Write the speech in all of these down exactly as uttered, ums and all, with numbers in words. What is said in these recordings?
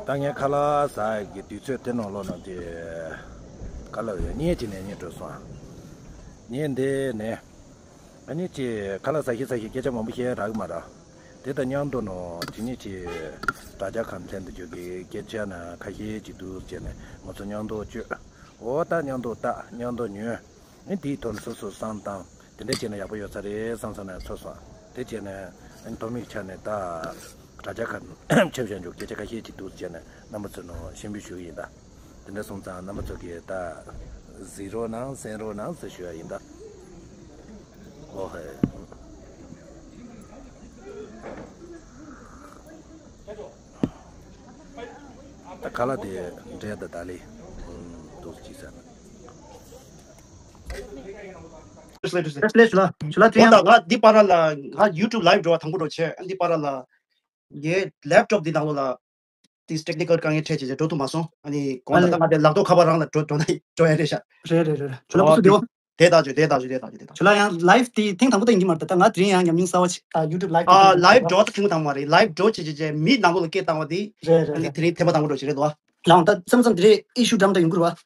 ད་ངས་ཁ་ལག་ཟ་ཡག་གི་དུས་ཚོད་དེ་ནང་ལོགས་ན་དེ་ཁ་ལག་ཡོད་ཉིན་གཅིག་ནས་གཉིད་བྲོས་སོང་། ཉིན་དེ་ནས་ཨ་ནི་ཅི་ཁ་ལག་ཟ་ཤི་ཟ་ཤི་སྐད་ཆ་མང་པོ་བཤད་རག་གི་མ་རེད། དེ་དང་མཉམ་དུ་ནང་དེ་ཉིན་ཅི་དྲ་རྒྱ་ཁམས་ཚན་དུ་འཇུག་གི་སྐད་ཆ་ན་ཁ་ཤས་ཅིག་འདུག་བྱས་ནས་ང་ཚོ་མཉམ་དུ་བཅོས། འོ་ད་མཉམ་དུ་ལྟ་མཉམ་དུ་ཉོན། ཨེ་དེའི་ཐོག་ནས་སོ་སོ་བསམ་བཏང་། དེ་འདྲ་བྱས་ན་ཡག་པོ་ཡོད་ས་རེད་བསམ་བསམ་ནས་ཚོར་སོང་། དེ་བྱས་ནས་ཨ་ནི་ཐོག་མའི་ཆ་ནས་ད་དྲ་རྒྱ་ཁ་ཆབ་བཞག་འཇོག་སྐད་ཆ་ཁ་ཤས་ཅིག་འདུག་བྱས་ནས་རྣམ་པ་ཚོ་ནང་ཞུ་འབུལ་ཞུ་གི་ཡིན་ད། དེ་འདྲ་སོང་ཙང་རྣམ་པ་ཚོ་གིས་ད་གཟིགས་རོགས་གནང་གསན་རོགས་གནང་ཟེར་ཞུ་ཡ་ཡིན་ད། ཨོ་ཧེ། ད་ཁ་ལག་དེ་འདྲ་ད་ད་ལི་འདུག་ཅི་ཟེར་ན། ལས་ལས་ལ་ཇུ་ལ་ཏྲི་ཡང་། ང་འདི་པར་ལ་ང་ཡུ་ཊུབ་ལའིབ་འགྲོ་བ་དང་པོ་འགྲོ་བྱས་འདི་པར་ལ་ངའི་ལེབ་ཊོབ་འདི་ནང་ལོགས་ལ་དེ་ཊེག་ནི་ཀལ་དཀའ་ངལ་འཕྲད་བྱས་བྱས་འགྲོ་ཐུབ་མ་སོང་ཨ་ནི་གོང་ལ་ད་ང་དེ་ལག་ཐོག་ཁ་པར་རང་ལ་འགྲོ་འགྲོ་ན་འགྲོ་ཡ་རེད་ཤག་རེད་རེད་རེད་རེད། ཇུ་ལ་ཨོ་ཕུ་སུ་དེ་དེ་ད་ཇུ་དེ་ད་ཇུ་དེ་ད་ཇུ། ཇུ་ལ་ཡང་ལའིབ་དེ་ཐེངས་དང་པོ་ད་ཡིན་གྱི་མ་རེད་ད་ད་ང་དེ་རིང་ཡང་ཉམས་མྱོང་གསར་བ་ཞིག་ཨ་ཡུ་ཊུབ་ལའིབ་ཨ་ལའིབ་འགྲོ་ད་ཐེངས་དང་མ་རེད་ལའིབ་འགྲོ་བྱས་བྱས་བྱས་མི་ནང་ལོགས་ལ་སྐད་བཏང་བ་དེ་རེད་རེད་ཨ་ནི་རེད། དེ་རིང་ཐེངས་མ་དང་པོ་འགྲོ་བྱས་རེད་དོ། ལའང་ད་མཚམས་མཚམས་དེ་རིང་ཨི་ཤུ་འདྲ་མི་འདྲ་ཡོང་གི་རེད་བ།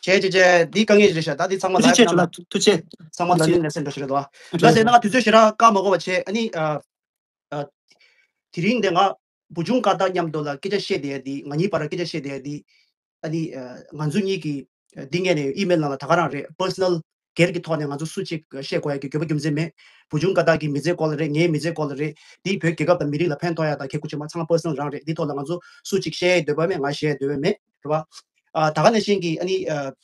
བྱས་བྱས་བྱས་འདི་དཀའ་ངལ་ཞིག་རེད་ཤག་ད་འདི་ཚང་མ་ཐུགས་རྗེ་ཆེ་ཇུ་ལ་ཐུགས་ཆེ། ཚང་མ་ལ་ལིང་ལེ་སེན་འགྲོ་ཞིག་རེད་དོ། ལ་ཟེར་ན་ང་དུས་ཚོད་ཞེ་དྲག་བཀག་མ་དགོས་པ་བྱས་ཨ་ནི་ཨ། ཨ། དེ་རིང་འདི་ང་བུ་ཆུང་ཀ་ཏ་མཉམ་དུ་ལ་སྐད་ཆ་བཤད་བསྡད་ཡ་འདི་ང་གཉིས་བར་སྐད་ཆ་བཤད་བསྡད་ཡ་འདི། ཨ་ནི་ཨ། ང་ཚོ་གཉིས་ཀྱིས་ཨ། འདི་ངས་ནས་ཨི་མེལ་ནང་ལ་ད་ག་རང་རེད་པར་སོ་ནལ་སྒེར་གྱི་ཐོག་ནས་ང་ཚོ་སུ་གཅིག་བཤད་དགོས་ཡ་གི་དགོས་པ་རྒྱུ་མཚན་མེད། བུ་ཆུང་ཀ་ཏ་གི་མི་ཚེ་སྐོར་ལ་རེད་ངའི་མི་ཚེ་སྐོར་ལ་རེད་འདི་བོད་རྒྱལ་ཁབ་དང་མི་རིགས་ལ་ཕན་ཐོགས་ཡ་དང་ཁེ་ཁུ་ཆེ་མ་ཚང་པར་སོ་ནལ་རང་རེད་འདི་ཐོག་ལ་ང་ཚོ་སུ་གཅིག་བཤད་ཡ་འདོད་པ་མེད་ང་བཤད་ཡ་འདོད་པ་མེད་རེད་བ། ཨ། ད་ག་ནང་བཞིན་གྱི་ཨ་ནི་ཨ།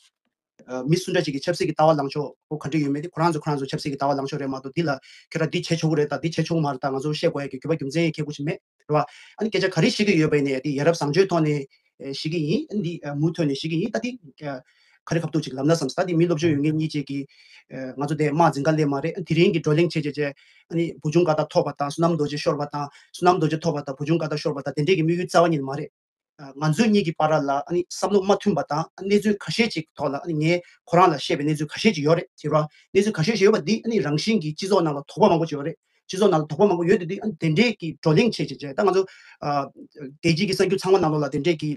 ཨ། མི་སུ་འདྲ་ཅིག་གི་ཆབ་སྲིད་ཀྱི་ལྟ་བ་ལངས་ཕྱོགས་ཁོ་ག་འདྲ་ཡོད་མེད་དེ་ཁོ་རང་ཚོ་ཁོ་རང་ཚོ་ཆབ་སྲིད་ཀྱི་ལྟ་བ་ལངས་ཕྱོགས་རེད་མ་གཏོགས་འདི་ལ་ཁྱོད་རང་འདི་བྱེད་ཆོག་གི་རེད་ད་འདི་བྱེད་ཆོག་གི་མ་རེད་ད་ང་ཚོ་བཤད་དགོས་ཡ་གི་དགོས་པ་རྒྱུ་མཚན་ཡང་ཁེ་ཁུ་ཆེ་མེད་རེད་བ། ཨ་ནི་སྐད་ཆ་ག་རེ་བཤད་ཀྱི་ཡོད་པ་ཡིན་ནའི་དེ་ཡ་རབས་བཟང་སྤྱོད་ཐོག་ནས་ཨ། བཤད་ཀྱི་ཡིན་ཨ་ནི་འདི་ཨ། མུ་མཐུད་ནས་བཤད་ཀྱི་ཡིན་ད་འདི་ཨ། ག་རེ་ཁ་ཐུག་ཅིག་ལབ་ན་བསམ་ད་འདི་མི་སློབ་སྦྱོང་ཡོད་མཁན་གཉིས་ཅིག་གིས་ཨ། ང་ཚོ་དེ་དམག་འཛིང་ག་ལས་མ་རེད་དེ་རིང་གི་བགྲོ་གླེང་བྱེད་བྱེད་བྱེད་ཨ་ནི་བུ་ཆུང་ཀ་ཏ་ཐོབ་པ་དང་བསོད་ནམས་རྡོ་རྗེ་ཤོར་བ་དང་བསོད་ནམས་རྡོ་རྗེ་ཐོབ་པ་དང་བུ་ཆུང་ཀ་ཏ་ཤོར་བ་དང་དེ་འདྲས་ཀྱི་དམིགས་ཡུལ་རྩ་བ་ཉིད་མ་རེད། ང་ཚོ་གཉིས་ཀྱི་བར་ལ་ཨ་ནི་བསམ་བློ་མ་མཐུན་པ་དང་གནས་ཚུལ་ཁ་ཤས་ཅིག་ཐོག་ལ་ཨ་ནི་ངས་ཁོ་རང་ལ་བཤད་པའི་གནས་ཚུལ་ཁ་ཤས་ཅིག་ཡོད་རེད་ཅེས་པ། གནས་ཚུལ་ཁ་ཤས་ཤིག་ཡོད་པ་འདི་ཨ་ནི་རང་བཞིན་གྱིས་སྤྱི་ཚོགས་ནང་ལ་དོགས་པ་མང་པོ་ཅིག་ཡོད་རེད། སྤྱི་ཚོགས་ནང་ལ་དོགས་པ་མང་པོ་ཡོད་དེ་འདི་ཨ་ནི་དེ་འདྲས་ཀྱི་བགྲོ་གླེང་བྱེད་བྱེད་བྱེད་ད་ང་ཚོ་རྒྱལ་སྤྱིའི་གི་གསར་འགྱུར་ཚང་མ་ནང་ལོགས་ལ་དེ་འདྲས་ཀྱི་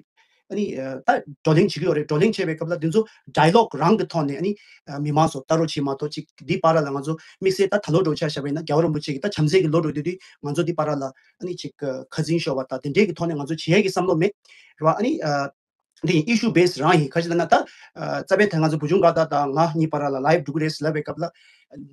ཨ་ནི་ད་བགྲོ་གླེང་བྱེད་ཀྱི་ཡོད་རེད། བགྲོ་གླེང་བྱེད་པའི་སྐབས་ལ་འདི་ཚོ་ཌའི་ལོག་རང་གི་ཐོག་ནས་ཨ་ནི་མི་མང་ཚོ་ལྟ་རོགས་བྱེད་མ་གཏོགས་ཅིག་འདི་བར་ལ་ང་ཚོ་དམིགས་བསལ་ད་ད་ལོ་འགྲོ་ཆ་བཞག་པ་ཡིན་ན་རྒྱལ་བ་རིན་པོ་ཆེ་གི་ད་བྱམས་བརྩེ་གི་ལོ་འགྲོ་དུས་དུས་ང་ཚོ་འདི་བར་ལ་ཨ་ནི་ཅིག་ཁ་འཛིང་ཤོར་བ་དང་དེ་འདྲས་ཀྱི་ཐོག་ནས་ང་ཚོ་བྱེད་ཡས་ཀྱི་བསམ་བློ་མེད་རེད་བ། ཨ་ནི་འདི་ཡིན་issue base རང་ཡིན། ག་ཅི་ལབ་ན་ད་རྩ་བའི་ཐད་ང་ཚོ་བུ་ཆུང་ཀ་ཏ་དང་ང་གཉིས་བར་ལ་ལའིབ་འགྲོ་གི་རེད་ཟེར་ལབ་པའི་སྐབས་ལ་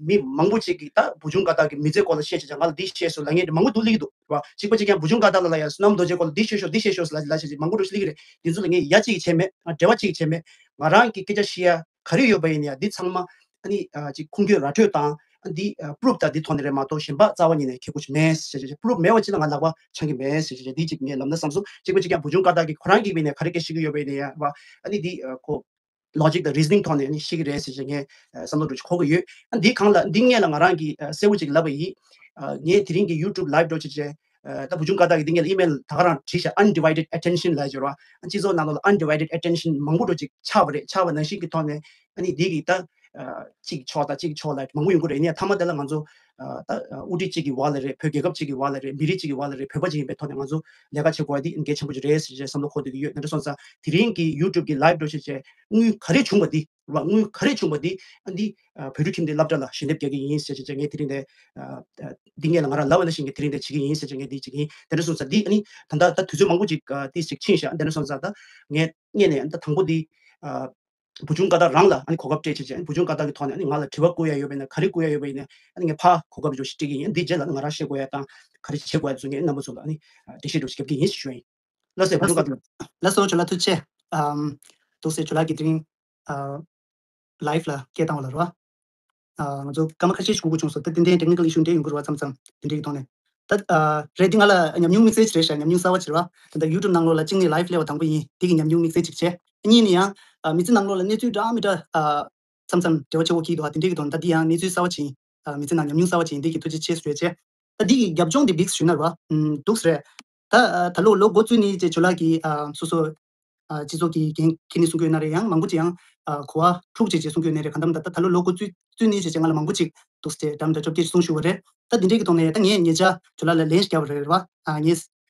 མི་མང་པོ་ཅིག་གིས་ད་བུ་ཆུང་ཀ་ཏ་གི་མི་ཚེ་སྐོར་ལ་བཤད་བྱས་ཀྱང་ང་ལ་འདི་བཤད་སོང་ལབ་མཁན་མང་པོ་འདུག་ལབ་ཀྱི་འདུག་རེད་བ། གཅིག་པ་གཅིག་ཀྱང་བུ་ཆུང་ཀ་ཏ་ལ་ལ་ཡ་བསོད་ནམས་རྡོ་རྗེ་སྐོར་ལ་འདི་བཤད་ཤོག་འདི་བཤད་ཤོག་ཟེར་ལབ་བྱས་ཅིག་མང་པོ་འགྲོ་ཞིག་ལབ་ཀྱི་རེད། འདི་ཚོ་ལ་ངས་ཡ་གཅིག་བྱས་མེད་ང་འབྲེལ་བ་གཅིག་བྱས་མེད། ང་རང་གི་སྐད་ཆ་བཤད་ཡ་ག་རེ་ཡོད་པ་ཡིན་ཡ་འདི་ཚང་མ་ཨ་ནི་ཅིག་ཁུངས་སྐྱེལ་ར་འཕྲོད་དང་ཨ་འདི་པུ་རུབ་དང་འདི་ཐོག་ནས་རེད་མ་གཏོགས་གཞན་པ་རྩ་བ་ཉིད་ནས་ཁེ་ཁུ་ཅིག་མེད་ཟེར་བྱས་པུ་རུབ་མེད་པ་ཅིག་ལ་ང་ལག་པ་འཆང་གི་མེད་ཟེར་བྱས་འདི་ཅིག་ངས་ལབ་ན་བསམ་སོང་། གཅིག་པ་གཅིག་ཀྱང་བུ་ཆུང་ཀ་ཏ་གི་ཁོ་རང་གི་མིང་ནས་ག་རེ་སྐད་ཆ་བཤད་ཀྱི་ཡོད་པ་ཡིན་ཡ་བ་ཨ་ནི་འདི་ཁོ་ལོ་ཇིག་དང་རི་ཛི་ནིང་ཐོག་ནས་ནི་ཤེས་ཀྱི་རེད་ཟེར་བྱས་ངས་བསམ་བློ་འགྲོ་ཅིག་འཁོར་གྱི་ཡོད། ཨ་འདི་གང་ལ་འདི་སྔོན་ལ་ང་རང་གིས་གསལ་བོ་ཅིག་ལབ་པ་ཡིན། ངས་དེ་རིང་གི་ཡུ་ཊུབ་ལའིབ་འགྲོ་བྱས་བྱས་ད་བུ་ཆུང་ཀ་ཏ་གི་འདི་སྔོན་ལ་ཨི་མེལ་ད་ག་རང་བྲིས་ཤག undivided attention ལབ་ཡོད་རེད་བ། སྤྱི་ཚོགས་ནང་ལོགས་ལ་undivided attention མང་པོ་འགྲོ་ཅིག་ཆགས་པ་རེད། ཆགས་པ་ནང་བཞིན་གྱི་ཐོག་ནས་ཨ་ནི་འདི་གི་ད་གཅིག་ཕྱོགས་དང་གཅིག་ཕྱོགས་ལ་མང་པོ་ཡོང་གི་རེད། ཡིན་ཡང་མཐའ་མ་དེ་ལ་ང་ཚོ་ད་དབུ་ཁྲིད་གཅིག་གི་བར་ལ་རེད། བོད་རྒྱལ་ཁབ་གཅིག་གི་བར་ལ་རེད། མི་རིགས་གཅིག་གི་བར་ལ་རེད། བོད་པ་གཅིག་ཡིན་པའི་ཐོག་ནས་ང་ཚོ་ལས་ཀ་བྱེད་དགོས་པ་འདི་གལ་ཆེན་པོ་ཅིག་རེད་ཟེར་བྱས་བསམ་བློ་འཁོར་བསྡད་ཀྱི་ཡོད། དེ་འདྲ་སོང་ཙང་དེ་རིང་གི་ཡུ་ཊུབ་གི་ལའིབ་འགྲོ་བྱས་བྱས་དངུལ་ག་རེ་བྱུང་བ་འདི་རེད་བ། དངུལ་ག་རེ་བྱུང་བ་འདི་ཨ་འདི་བོད་ཕྲུག་ཁྱིམ་སྡེ་སློབ་གྲྭ་ལ་ཞལ་འདེབས་རྒྱག་གི་ཡིན་ཟེར་བྱས་བྱས་ངས་དེ་རིང་འདི་འདི་སྔོན་ལ་ང་རང་ལབ་པ་ནང་བཞིན་གྱི་དེ་རིང་འདི་བྱེད་ཀྱི་ཡིན་ཟེར་བྱས་ངས་འདི་བྱེད་ཀྱི་ཡིན། དེ་འདྲ་སོང་ཙང་འདི་ཨ་ནི་ད་ལྟ་ད་དུས་ཚོད་མང་པོ་ཅིག་ཏིས་ཅིག་ཕྱིན་ཤག་དེ་འདྲ་སོང་ཙང་ད་ངས་སྔོན་ནས་ད་དང་པོ་འདི་བུ་ཆུང་ཀ་ཏ་རང་ལ་ཨ་ནི་གོ་སྐབས་སྤྲད་བྱས་བྱས་བུ་ཆུང་ཀ་ཏ་གི་ཐོག་ནས་ཨ་ནི་ང་ལ་དྲི་བ་བཀོད་ཡ་ཡོད་པ་ཡིན་ན་ག་རེ་བཀོད་ཡ་ཡོད་པ་ཡིན་ན་ཨ་ནི་ངས་ཕར་གོ་སྐབས་འཇོག་ཞིག་སྤྲད་ཀྱི་ཡིན། འདི་རྗེས་ལ་ང་རང་བཤད་དགོས་ཡ་དང་ག་རེ་བྱེད་དགོས་ཡ་ཚོ་ངས་རྣམ་པ་ཚོ་ལ་ཨ་ནི་འགྲེལ་བཤད་འདྲ་བོ་ཞིག་རྒྱབ་ཀྱི་ཡིན་ཞུ་ཡ་ཡིན། ལགས་སོ་བུ་ཆུང་ཀ་ཏ། ལགས་སོ་ཇོ་ལགས་ཐུགས་རྗེ་ཆེ། ཨམ། འདུག་སེ་ཇོ་ལགས་ཀྱིས་དེ་རིང་ཨ། ལའིབ་ལ་སྐད་བཏང་བ་ལ་རོ། ཨ། ང་ཚོ་སྐར་མ་ཁ་ཤས་ཤིག་སྒུག་དགོས་བྱུང་སོང་། ད་ཏན་ཏན་ཊེག་ནི་ཀལ་ཨི་ཤུ་འདྲ་ཡོང་གི་རེད་བ། མཚམས་མཚམས་དེ་འདྲའི་གི་ཐོག་ནས། ད་ཨ། རེད་འདི་ང་ལ་ཉམས་མྱོང་དམིགས་བསལ་ཅིག་རེད་ཤག་ཉམས་མྱོང་གསར་བ་ཅིག་རེད་བ། ད་ལྟ་ཡུ་ཊུབ་ནང་ལོགས་ལ་གཅིག་ནས་ལའིབ་སླེབས་པ་དང་པོ་ཡིན། དེ་གི་ཉམས་མྱོང་དམིགས་བསལ་ཅིག་བྱས། གཉིས་ནས་ཡང་ཨ། མི་ཚེ་ནང་ལོགས་ལ་གནས་ཚུལ་འདྲ་མི་འདྲ་ཨ། མཚམས་མཚམས་འབྲེལ་བ་ཆེ་བོ་འཁྱེར་འདུག་བ། དེ་འདྲའི་གི་ཐོག་ནས་ད་འདི་ཡང་གནས་ཚུལ་གསར་བ་ཅིག་ཡིན། ཨ། མི་ཚེ་ནང་ཉམས་མྱོང་གསར་བ་ཅིག་ཡིན། དེ་གི་ཐུགས་རྗེ་ཆེ་ཞུ་ཡ་བྱས། ད་འདི་གི་རྒྱབ་ལྗོངས་འདི་བིག་ཞུས་ན་རོ། ཨམ། འདུག་སེ་རེད། ད་ཨ། ད་ལོ་ལོ་འགོ་བཙུགས་ནས་ཅེས་ཇོ་ལགས་ཀྱིས་ཨ། སོ་སོ་ཨ། སྤྱི་ཚོགས་ཀྱི་འགན་འཁྱེར་ནས་གསུང་གི་ཡོད་ན་རེད། ཡང་མང་པོ་ཅིག་ཡང་ཨ། གོ་བ་འཁྲུག་ཅིག་ཅེས་གསུང་གི་ཡོད་ན་རེད། གང་ལྟར་ད་ད་ལོ་ལོ་འགོ་བཙུགས་བཙུགས་ནས་ཅེས་ང་ལ་མང་པོ་ཅིག་འདུག་སེ་འདྲ་མི་འདྲ་བཅོ་བརྒྱད་ཅིག་གསུང་ཞུ་བ་རེད། ད་འདི་འདྲའི་གི་ཐོག་ནས་ད་ངས་ཉེ་ཆར་ཇོ་ལགས་ལ་ལན་ཞིག་བརྒྱབ་པ་རེད་བ། ཨ། ངས་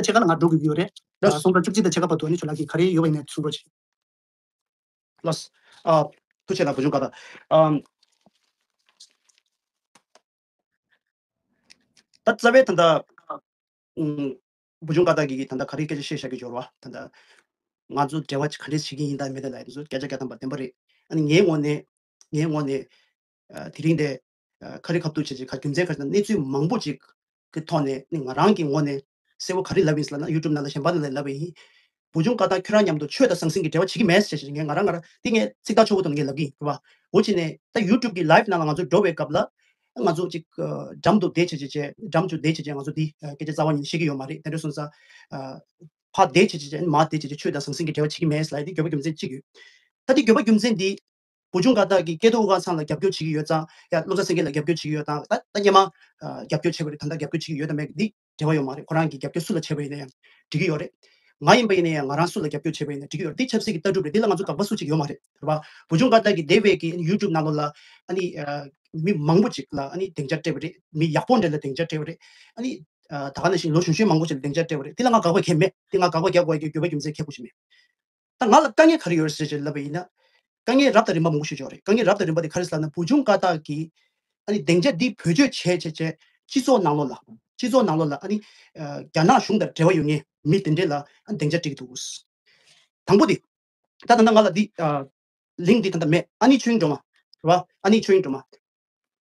དང་ཕྱེད་ཀ་ལ་ང་འགྲོ་དགོས་ཀྱི་ཡོད་རེད། ལགས་སོ། སུམ་སྟོང་བཅུ་གཅིག་དང་ཕྱེད་ཀ་བར་དུ་ནི་ཁྱོད་ལགས་ཀྱིས་ག་རེ་ཡོད་པ་ཡིན་ནའི་གསུང་རོགས་བྱེད། ལགས་སོ། ཨ། ཐུགས་རྗེ་གནང་བུ་ཆུང་དགའ་ལགས། ཨམ། ད་རྩ་བའི་ད་ལྟ་ཨུམ། བུ་ཆུང་ཀ་དག་གིས་ད་ལྟ་ག་རེ་སྐད་ཆ་བཤད་བཞག་གི་འབྱོར་བ་ད་ལྟ་ང་ཚོ་འབྲེལ་བ་ག་འདྲས་བྱེད་ཀྱི་ཡིན་དང་མེད་དང་ལབ་ཡ་དེ་ཚོ་སྐད་ཆ་བརྒྱ་ཐམ་པ་བདེན་པ་རེད། ཨ་ནི་ངའི་ངོས་ནས་ངའི་ངོས་ནས་ཨ་དེ་རིང་དེ་ཨ་ཁ་རི་ཁ་ཐུག་བྱས་བྱས་ཁ་རྒྱུ་མཚན་ཁ་ན་གནས་ཚུལ་མང་པོ་ཅིག་གི་ཐོག་ནས་ནི་ང་རང་གི་ངོས་ནས་གསལ་པོ་ག་རེ་ལབ་ཡིན་ཟེར་ལབ་ན་ཡུ་ཊུབ་ནང་ལ་གཞན་པ་ནང་ལ་ལབ་པ་ཡིན། བུ་ཆུང་ཀ་དག་ཁྱོད་རང་མཉམ་དུ་ཆོས་དང་ཟང་ཟིང་གི་འབྲེལ་བ་བྱེད་ཀྱི་མེད་ཟེར་བྱས་ངས་ང་རང་ང་རང་དེ་ངས་ཚིག་ཐག་ཆོད་པོ་ཐོག་ནས་ངས་ལབ་ཀྱི་ཡིན་རེད་བ། འོ་བྱས་ནས་ད་ཡུ་ཊུབ་ཀྱི་ལའིབ་ནང་ལ་ང་ཚོ་འགྲོ་བའི་སྐབས་ལ་ང་ཚོ་ཅིག་འགྲམ་དུ་བསྡད་བྱས་བྱས་བྱས་འགྲམ་དུ་བསྡད་བྱས་བྱས་ང་ཚོ་འདི་སྐད་ཆ་རྩ་བ་ཉིད་ཤེས་ཀྱི་ཡོད་མ་རེད། དེ་འདྲ་སོང་ཙང་ཕར་བསྡད་བྱས་བྱས་བྱས་མར་བསྡད་བྱས་བྱས་ཆོས་དང་ཟང་ཟིང་གི་འབྲེལ་བ་བྱེད་ཀྱི་མེད་ལབ་ཡ་དེ་འགྱོད་པ་རྒྱུ་མཚན་གཅིག་ཡོད། ད་དེ་འགྱོད་པ་རྒྱུ་མཚན་འདི་བུ་ཆུང་ཀ་དག་གིས་སྐལ་རྡོར་དབུ་དཀར་ཚང་ལ་རྒྱབ་སྐྱོར་བྱེད་ཀྱི་ཡོད་ཙང་ཡ་བློ་བཟང་སེང་གེ་ལ་རྒྱབ་སྐྱོར་བྱེད་ཀྱི་ཡོད་ཙང་ད་ད་སྔོན་མ་རྒྱབ་སྐྱོར་བྱས་པ་རེད། ད་ལྟ་རྒྱབ་སྐྱོར་བྱེད་ཀྱི་ཡོད་དང་མེད་འདི་འབྲེལ་བ་ཡོད་མ་རེད། ཁོ་རང་གིས་རྒྱབ་སྐྱོར་སུ་ལ་བྱས་པ་ཡིན་ན་ཡང་འགྲིག་གི་ཡོད་རེད། ང་ཡིན་པ་ཡིན་ན་ཡང་ང་རང་སུ་ལ་རྒྱབ་སྐྱོར་བྱས་པ་ཡིན་ན་འགྲིག་གི་ཡོད་རེད། འདི་ཆབ་སྲིད་ཀྱི་ལྟ་གྲུབ་རེད། འདི་ལ་ང་ཚོ་དགག་པ་སུ་གཅིག་ཡོད་མ་རེད་རེད་བ། བུ་ཆུང་ཀ་དག་གིས་འདས་པའི་གི་ཡུ་ཊུབ་ནང་ལོགས་ལ་ཨ་ནི་མི་མང་པོ་ཅིག་ལ་ཨ་ནི་སྡིངས་ཆ་སྤྲད་པ་རེད། མི་ཡག་པོ་འདྲ་ལ་སྡིངས་ཆ་སྤྲད་པ་རེད། ཨ་ནི་ད་ག་ནང་བཞིན་ལོ་གཞོན་གཞོན་མང་པོ་ཅིག་ལ་སྡིངས་ཆ་སྤྲད་པ་རེད། འདི་ལ་ང་དགག་པ་གང་ཡང་མེད། འདི་ང་དགག་པ་རྒྱག་དགོས་ཀྱི་འགྱོད་པ་རྒྱུ་མཚན་ཁྱད་པར་ཞིག་མེད། ད་ང་ལ་དཀའ་ངལ་ག་རེ་ཡོད་རེད་ཟེར་ཅེས་ལབ་པ་ཡིན་ན། དཀའ་ངལ་རབ་དང་རིམ་པ་མང་པོ་ཞིག་ཡོད་རེད། དཀའ་ངལ་རབ་དང་རིམ་པ་དེ་ག་རེ་ཟེར་ལབ་ན་བུ་ཆུང་ཀ་དག་གིས་ཨ་ནི་སྡིངས་ཆ་འདི་བེད་སྤྱོད་བྱས་བྱས་བྱས་སྤྱི་ཚོགས་ནང་ལོགས་ལ་སྤྱི་ཚོགས་ནང་ལོགས་ལ་ཨ་ནི་ཨ་རྒྱ་ནག་གཞུང་དང་འབྲེལ་བ་ཡོད་མཁན་མི་དེ་འདྲས་ལ་ཨ་ནི་སྡིངས་ཆ་སྤྲད་ཀྱི་འདུག། དང་པོ་དེ། ད་ད་ལྟ་ང་ལ་འདི་ཨ་ལིང་ཀི་འདི་ད་ལྟ་མེད། ཨ་ནི་ཆོས་དབྱིངས་སྒྲོལ་མ་རེད་བ། ཨ་ནི་ཆོས་དབྱིངས་སྒྲོལ་མ།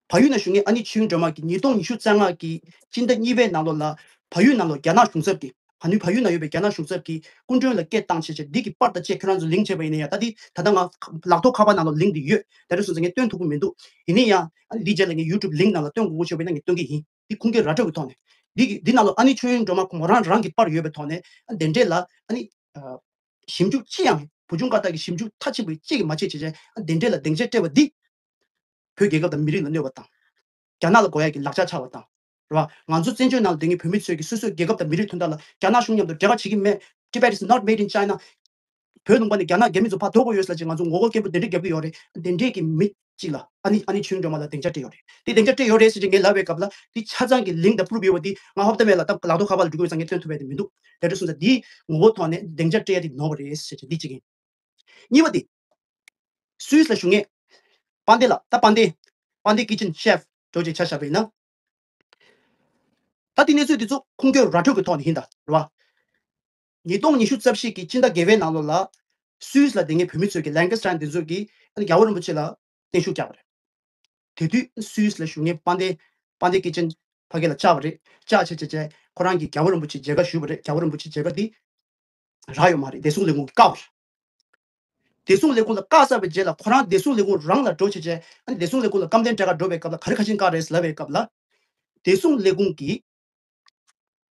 བལ་ཡུལ་ན་བཞུགས་མཁན་ཨ་ནི་ཆོས་དབྱིངས་སྒྲོལ་མ་གིས་ཉིས་སྟོང་ཉི་ཤུ་རྩ་ལྔ་གི་སྤྱི་ཟླ་གཉིས་པའི་ནང་ལོགས་ལ་བལ་ཡུལ་ནང་ལོགས་རྒྱ་ནག་གཞུང་ཚབ་ཀྱིས་ཕ་ནུས་བལ་ཡུལ་ན་ཡོད་པའི་རྒྱ་ནག་གཞུང་ཚབ་ཀྱིས་སྐུ་མགྲོན་ལ་སྐད་བཏང་བྱས་བྱས་འདི་གི་པར་དང་བཅས་ཁྱེད་རང་ཚོ་ལིང་ཀི་བྱས་པ་ཡིན་ན་ཡང་ད་འདི་ད་ལྟ་ང་ལག་ཐོག་ཁ་པར་ནང་ལོགས་ལིང་ཀི་འདི་ཡོད། དེ་འདྲ་སོང་ཙང་ངས་སྟོན་ཐུབ་ཀྱི་མི་འདུག། ཡིན་ན་ཡང་ཨ་ནི་འདི་རྗེས་ལ་ངས་ཡུ་ཊུབ་ལིང་ཀི་ནང་ལ་སྟོན་དགོས་ཀྱི་བྱས་པ་ཡིན་ན་ངས་སྟོན་གྱི་ཡིན། འདི་ཁུངས་སྐྱེལ་ར་སྤྲོད་ཀྱི་ཐོག་ནས་འདི་གི་འདི་ནང་ལོགས་ཨ་ནི་ཆོས་དབྱིངས་སྒྲོལ་མ་ཁོ་མོ་རང་རང་གི་པར་ཡོད་པའི་ཐོག་ནས་ཨ་འདི་འདྲས་ལ་ཨ་ནི་ཞིབ་འཇུག་ཅི་ཡང་བུ་ཆུང་ཀ་དག་གིས་ཞིབ་འཇུག་མཐའ་གཅིག་པའི་གཅིག་གིས་མ་བྱེད་བྱེད་བྱེད་ཨ་འདི་འདྲས་ལ་སྡིངས་ཆ་སྤྲད་པ་འདི་བོད་རྒྱལ་ཁབ་དང་མི་རིགས་ལ་གནོད་པ་དང་། རྒྱ་ནག་ལ་དགོས་ཡ་གི་ལག་ཆ་ཆགས་པ་དང་། རེད་བ། ང་ཚོ་བཙན་བྱོལ་ནང་ལ་སྡོད་མཁན་བོད་མི་ཚོས་ཀྱི་སོ་སོའི་རྒྱལ་ཁབ་དང་མི་རིགས་དོན་དག་ལ་རྒྱ་ནག་གཞུང་མཉམ་དུ་འབྲེལ་བ་བྱེད་ཀྱི་མེད། Tibet is not made in China. བོད་ལུང་པ་ནས་རྒྱ་ནག་རྒྱ་མི་ཚོ་ཕར་ལྡོག་དགོས་ཡོད་ཟེར་ཅིག་ང་ཚོ་ངོ་རྒོལ་སྐད་འབོད་དེ་འདྲས་རྒྱབ་ཀྱི་ཡོད་རེད། དེ་འདྲས་ཀྱི་མི་གཅིག་ལ་ཨ་ནི་ཨ་ནི་ཆོས་དབྱིངས་སྒྲོལ་མ་ལ་སྡིངས་ཆ་སྤྲད་ཡོད་རེད། དེ་སྡིངས་ཆ་སྤྲད་ཡོད་རེད་ཟེར་ཅིག་ངས་ལབ་པའི་སྐབས་ལ་དེ་ཆ་ཚང་གི་ལིང་ཀི་དང་པུ་རུབ་ཡོད་པ་དེ་ང་ཧོབ་ཏེ་མེད་ལ་ད་ལག་ཐོག་ཁ་པར་ལ་འགྲོ་གི་ཡོད་ཙང་ངས་སྟོན་ཐུབ་པ་དེ་མི་འདུག། དེ་འདྲ་སོང་ཙང་དེའི་ངོ་བོ་ཐོག་ནས་སྡིངས་ཆ་སྤྲད་ཡ་དེ་ནོར་བ་རེད་ཟེར་ཅིག་འདི་གཅིག་ཡིན། གཉིས་པ་དེ། སུད་སི་ལ་བཞུགས་མཁན། དཔལ་ལྡན་ལགས། ད་དཔལ་ལྡན། དཔལ་ལྡན་ཀི་ཅན་ཤེཕ་འགྲོ་ཅེས་ཆ་བཞག་པ་ཡིན་ན། ད་དེ་གནས་ཚུལ་དེ་ཚོ་ཁུངས་སྐྱེལ་ར་སྤྲོད་ཀྱི་ཐོག་ནས་ཡིན་ད་རེད་བ། ཉིས་སྟོང་ཉི་ཤུ་རྩ་བཞི་གི་སྤྱི་ཟླ་བརྒྱད་པའི་ནང་ལོགས་ལ། སུད་སི་ལ་སྡོད་མཁན་བོད་མི་ཚོས་ཀྱི་ལན་ཀ་སི་ཊན་དེ་ཚོས་ཀྱི་ཨ་ནི་རྒྱལ་བ་རིན་པོ་ཆེ་ལ་བརྟན་བཞུགས་བསྐྱངས་པ་རེད། དེ་དུས་སུད་སི་ལ་བཞུགས་མཁན་དཔལ་ལྡན། དཔལ་ལྡན་ཀི་ཅན་ཕ་གི་ལ་བཅར་བ་རེད། བཅར་བྱས་བྱས་བྱས་ཁོ་རང་གིས་རྒྱལ་བ་རིན་པོ་ཆེ་མཇལ་ཁ་ཞུས་པ་རེད། རྒྱལ་བ་རིན་པོ་ཆེ་མཇལ་ཁ་དེ་རག་ཡོད་མ་རེད། བདེ་སྲུང་ལས་ཁུངས་ཀྱིས་བཀག་པ་རེད། བདེ་སྲུང་ལས་ཁུངས་ལ་བཀག་ཚར་བའི་རྗེས་ལ་ཁོ་རང་བདེ་སྲུང་ལས་ཁུངས་རང་ལ་འགྲོ་བྱས་བྱས་ཨ་ནི་བདེ་སྲུང་ལས་ཁུངས་ལ་བཀའ་བསྟན་སྤྲད་ག་འགྲོ་བའི་སྐབས་ལ་ག་རེ་ག་རེ་བྱས་ནས་བཀག་རེད་ལབ་པའི་སྐབས་ལ། བདེ་སྲུང་ལས་ཁུངས་ཀྱིས།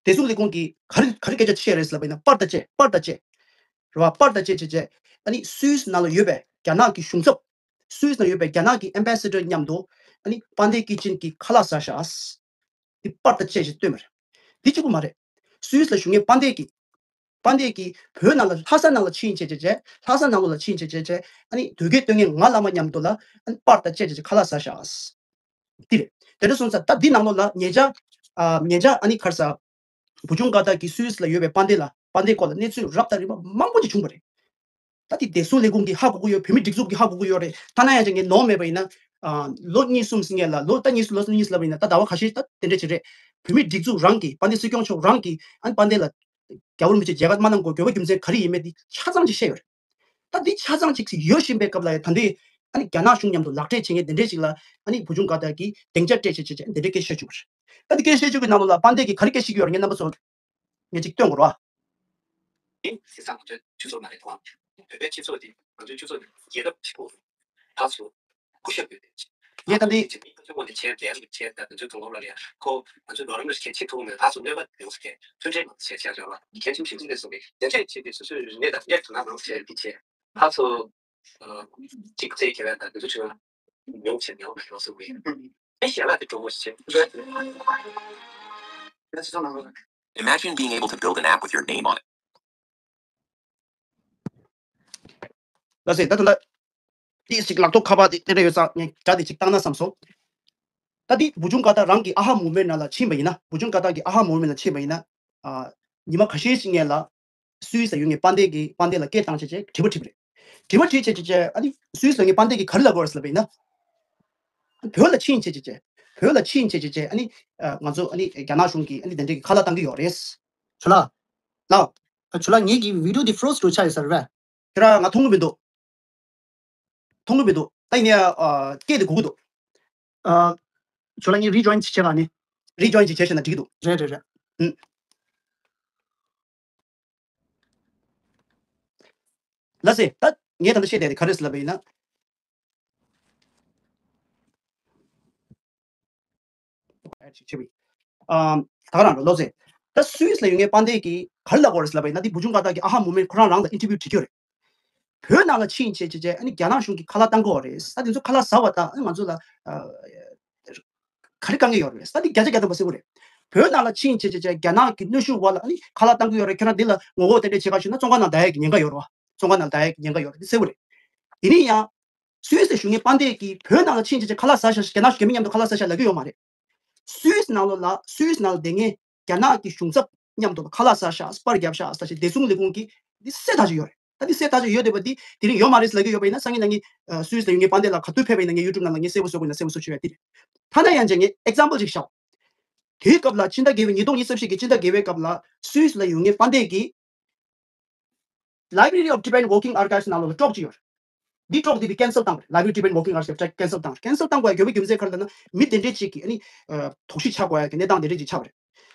བདེ་སྲུང་ལས་ཁུངས་ཀྱིས་ག་རེ་ག་རེ་སྐད་ཆ་བཤད་རེད་ལབ་པ་ཡིན་ན་པར་དང་བཅས་པར་དང་བཅས། རེད་བ། པར་དང་བཅས་བྱས་བྱས་ཨ་ནི་སུད་སི་ནང་ལ་ཡོད་པའི་རྒྱ་ནག་གི་གཞུང་ཚབ། སུད་སི་ནང་ཡོད་པའི་རྒྱ་ནག་གི་ཨེམ་བྷེ་སི་ཌར་མཉམ་དུ་ཨ་ནི་དཔལ་ལྡན་ཀི་ཅན་གྱིས་ཁ་ལག་ཟ་ཤག། འདི་པར་དང་བཅས་བྱས་བཏོན་པ་རེད། འདི་གཅིག་པུ་མ་རེད། སུད་སི་ལ་བཞུགས་མཁན་དཔལ་ལྡན་གྱིས། དཔལ་ལྡན་གྱིས་བོད་ནང་ལ་ལྷ་ས་ནང་ལ་ཕྱིན་བྱས་བྱས་བྱས་ལྷ་ས་ནང་ལོགས་ལ་ཕྱིན་བྱས་བྱས་བྱས་ཨ་ནི་དོལ་རྒྱལ་སྟོན་མཁན་ང་བླ་མ་མཉམ་དུ་ལ་ཨ་ནི་པར་དང་བཅས་བྱས་བྱས་ཁ་ལག་ཟ་ཤག། འདི་རེད། དེ་འདྲ་སོང་ཙང་ད་འདི་ནང་ལོགས་ལ་ཉེ་ཆར། ཨ་ཉེ་ཆར་ཨ་ནི་ག་རེ་ཟ། བུ་ཆུང་ཀ་དག་གིས་སུད་སི་ལ་ཡོད་པའི་དཔལ་ལྡན་ལ་དཔལ་ལྡན་སྐོར་ལ་གནས་ཚུལ་རབ་དང་རིམ་པ་མང་པོ་ཅིག་བྱུང་བ་རེད། ད་འདི་བདེ་སྲུང་ལས་ཁུངས་ཀྱིས་ཧ་གོ་གི་ཡོད། བོད་མི་སྒྲིག་འཛུགས་ཀྱིས་ཧ་གོ་གི་ཡོད་རེད། ཐ་ན་ཡང་ཅིག་ངས་ནོར་མེད་པ་ཡིན་ན། ཨ་ལོ་གཉིས་གསུམ་ཟིན་ཡས་ལ་ལོ་ད་གཉིས་གསུམ་ལོ་གཉིས་ལབ་པ་ཡིན་ན་ད་ཟླ་བ་ཁ་ཤས་ད་དེ་འདྲ་ཅིག་རེད། བོད་མི་སྒྲིག་འཛུགས་རང་གིས་དཔལ་ལྡན་སྲིད་སྐྱོང་མཆོག་རང་གིས་ཨ་ནི་དཔལ་ལྡན་ལ་རྒྱལ་བ་རིན་པོ་ཆེ་མཇལ་ཁ་མ་གནང་དགོས་དགོས་པ་རྒྱུ་མཚན་ག་རེ་ཡིན་མིན་འདི་ཆ་ཚང་ཅིག་བཤད་ཡོད་རེད། ད་འདི་ཆ་ཚང་ཅིག་ཡོད་བཞིན་པའི་སྐབས་ལ་ཡང་ད་འདི་ཨ་ནི་རྒྱ་ནག་གཞུང་མཉམ་དུ་ལག་འབྲེལ་བྱེད་མཁན་དེ་འདྲས་ཅིག་ལ་ཨ་ནི་བུ་ཆུང་ཀ་དག་གིས་སྡིངས་ཆ་སྤྲད་བྱས་བྱས་བྱས་འདི་འདྲས་སྐད་བཤད་བཅུག་པ་རེད། ད་འདི་སྐད་བཤད་བཅུག་གི་ནང་ལོགས་ལ་དཔལ་ལྡན་གྱིས་ག་རེ་སྐད་བཤད་ཀྱི་ཡོད་རེད་ངས་རྣམ་པ་ཚོ་ངས་ཅིག་སྟོན་དགོས་རེད་བ། དེ་སྲིད་ཚང་གི་སྤྱི་ཚོགས་མ་རེད་དོ། བོད་པའི་སྤྱི་ཚོགས་དེ་ང་ཚོའི་སྤྱི་ཚོགས་དེ་རྒྱལ་རབས་ཆེ་པོ་ད་ཚོ་སྐུ་ཞབས་ཡོད་དེ། ངས་ད་འདི་ང་ཚོའི་ངོས་ནས་བྱས་ལས་ཀ་བྱས་ད་ང་ཚོའི་དུས་འཁོར་ལ་ཡ་ཁོ་ང་ཚོའི་ལོ་རིམ་ལ་ཁྱད་ཆེ་ཐུབ་མེད་ད་ཚོ་གནོད་པ་ཡོང་ས་ཁྱད་མཐུན་འབྲེལ་མ་བྱས་བྱས་བྱས་ལ་གལ་ཆེན་ཞིག་འདི་སོང་གི་དེ་འདྲས་བྱས་ཏེ་སོ་སོའི་རིག་གནས་དང་འཕྲད་དུ་ན་མང་ཆེ་འདི་བྱས་ད་ཚོ་གཅིག་རྩེད་རྒྱག་ཡ་དང་འདི་ཚོ་བྱུང་ན་མྱོང་བྱས་མྱོང་མ་མྱོང་སོང་གི་ཨེ་ཞལ་ལག་དེ་གྲོགས་པོ་ཞིག་བྱས། Imagine being able to build an app with your name on it. ལགས་སེ་ད་ད་ལྟ་ཏིས་ཅིག་ལག་ཐོག་ཁ་པར་དེ་དེ་འདྲ་ཡོད་ཙང་ངས་སྒྲ་དེ་ཅིག་བཏང་ན་བསམ་སོང་། ད་འདི་བུ་ཆུང་ཀ་དག་རང་གི་ཨ་ཧ་མུ་མེན་ནང་ལ་ཕྱིན་པ་ཡིན་ན་བུ་ཆུང་ཀ་དག་གི་ཨ་ཧ་མུ་མེན་ལ་ཕྱིན་པ་ཡིན་ན། ཨ་ཉི་མ་ཁ་ཤས་ཤིག་སྔོན་ལ་སུད་སི་ལ་ཡོད་མཁན་དཔལ་ལྡན་གྱིས་དཔལ་ལྡན་ལ་སྐད་བཏང་བྱས་བྱས་དྲི་བ་དྲིས་པ་རེད། དྲི་བ་དྲིས་བྱས་བྱས་བྱས་ཨ་ནི་སུད་སི་ལ་ཡོད་མཁན་དཔལ་ལྡན་གྱིས་ག་རེ་ལབ་དགོས་རེད་ཟེར་ལབ་པ་ཡིན་ན། བོད་ལ་ཕྱིན་བྱས་བྱས་བྱས། བོད་ལ་ཕྱིན་བྱས་བྱས་བྱས་ཨ་ནི་ཨ་ང་ཚོ་ཨ་ནི་རྒྱ་ནག་གཞུང་གིས་ཨ་ནི་དེ་འདྲས་ཀྱི་ཁ་ལག་བཏང་གི་ཡོད་རེད། ཇོ་ལགས། ལགས། ཨ་ཇོ་ལགས་ངེད་ཀྱི་video དེ་froze འགྲོ་ཆགས་ཡོད་ས་རེད་པས། ཁྱེད་རང་ང་མཐོང་གི་མི་འདུག་མཐོང་གི་མི་འདུག་ད་ཡིན་ནའི་ཨ་སྐད་དེ་གོ་གི་འདུག་ཨ་ཇོ་ལགས་ངས་rejoin ཅིག་བྱེད་ག་ནི། Rejoin ཅིག་བྱས་ཤེ་ན་འགྲིག་གི་འདུག་རེད་རེད་རེད། ཨུམ། ལགས་སེ། ད་ངས་ད་ལྟ་བཤད་བསྡད་དེ་ག་རེ་ཟེར་ལབ་པ་ཡིན་ན། ཨམ། ད་ག་རང་རོ་ལོ་ཟེ། ད་སུད་སི་ལ་ཡོད་མཁན་དཔལ་ལྡན་གྱིས་ག་རེ་ལབ་ཀྱི་ཡོད་རེད་ལབ་པ་ཡིན་ན། འདི་བུ་ཆུང་ཀ་དག་གིས་ཨ་ཧ་མུ་མེན་ཁོ་རང་རང་ལ་interview བྱེད་ཀྱི་ཡོད་རེད། བོད་ནང་ལ་ཕྱིན་བྱས་བྱས་བྱས་ཨ་ནི་རྒྱ་ནག་གཞུང་གིས་ཁ་ལག་བཏང་གི་ཡོད་རེད། ད་དེ་ཚོ་ཁ་ལག་ཟ་བ་དང་ཨ་ནི་ང་ཚོ་ལ་ཨ་ག་རེ་དཀའ་ངལ་ཡོད་རེད། ད་འདི་བརྒྱ་ཆ་བརྒྱ་ཐམ་པ་གསལ་པོ་རེད། བོད་ནང་ལ་ཕྱིན་བྱས་བྱས་བྱས་རྒྱ་ནག་གི་གནོན་ཤུགས་འོག་ལ་ཨ་ནི་ཁ་ལག་བཏང་གི་ཡོད་རེད། ཁྱོད་རང་འདི་ལ་ངོ་རྒོལ་དེ་འདྲས་བྱེད་ག་ཞུས་ན་བཙོན་ཁང་ནང་བསྡད་ཡས་ཀྱི་ཉེན་ཁ་ཡོད་རེད་བ། བཙོན་ཁང་ནང་བསྡད་ཡས་ཀྱི་ཉེན་ཁ་ཡོད་རེད། འདི་གསལ་པོ་རེད། ཡིན་ན་ཡང་། སུད་སི་བཞུགས་མཁན་དཔལ་ལྡན་གྱིས་བོད་ནང་ལ་ཕྱིན་བྱས་བྱས་ཁ་ལག་ཟ་ཤག་རྒྱ་ནག་རྒྱ་མི་མཉམ་དུ་ཁ་ལག་ཟ་ཤག་ལབ་ཀྱི་ཡོད་མ་རེད། སུད་སི་ནང་ལོགས་ལ་སུད་སི་ནང་ལ་བསྡད་མཁན་རྒྱ་ནག་གི་གཞུང་ཚབ་མཉམ་དུ་ཁ་ལག་ཟ་ཤག་སྤར་བརྒྱབ་ཤག་ཟེར་བྱས་བདེ་སྲུང་ལས་ཁུངས་ཀྱིས་འདི་གསལ་ཐག་ཆོད་ཡོད་རེད། ད་འདི་གསལ་ཐག་ཆོད་ཡོད་བསྡད་པ་འདི་དེ་རིང་ཡོད་མ་རེད་ལབ་ཀྱི་ཡོད་པ་ཡིན་ན། སང་ཉིན་གནངས་ཉིན་ཨ་སུད་སི་ལ་ཡོད་མཁན་དཔལ་ལྡན་ལགས་ག་དུས་ཕེབས་པ་ཡིན་ན་ངས་ཡུ་ཊུབ་ནང་ལ་ངས་གསལ་པོ་བཟོ་དགོས་ན་གསལ་པོ་བཟོ་ཆོག་ཡ་དེ་རེད། ཐ་ན་ཡང་བྱས་ངས་example ཅིག་བཞག་དེའི་སྐབས་ལ་ཕྱི་ཟླ་བརྒྱད་པའི་ཉིས་སྟོང་ཉི་ཤུ་རྩ་བཞི་གི་ཕྱི་ཟླ་བརྒྱད་པའི་སྐབས་ལ་སུད་སི་ལ་ཡོད་མཁན་དཔལ་ལྡན་གྱིས། Library of Tibetan Working Archives ནང་ལོགས་ལ་ཀྲོག་ཅིག་ཡོད་རེད། འདི་ཀྲོག་འདི་འདི་cancel བཏང་རེད། Library Tibetan Working Archives cancel བཏང་རེད། cancel བཏང་དགོས་ཡ་དགོས་པའི་རྒྱུ་མཚན་ག་རེ་ལབ་ན། མི་དེ་འདྲས་ཅིག་གིས་ཨ་ནི་ཨ་དོགས་གཞི་ཆགས་དགོས་ཡ་གི་གནས་སྟངས་དེ་འདྲས་ཅིག་ཆགས་པ་རེད།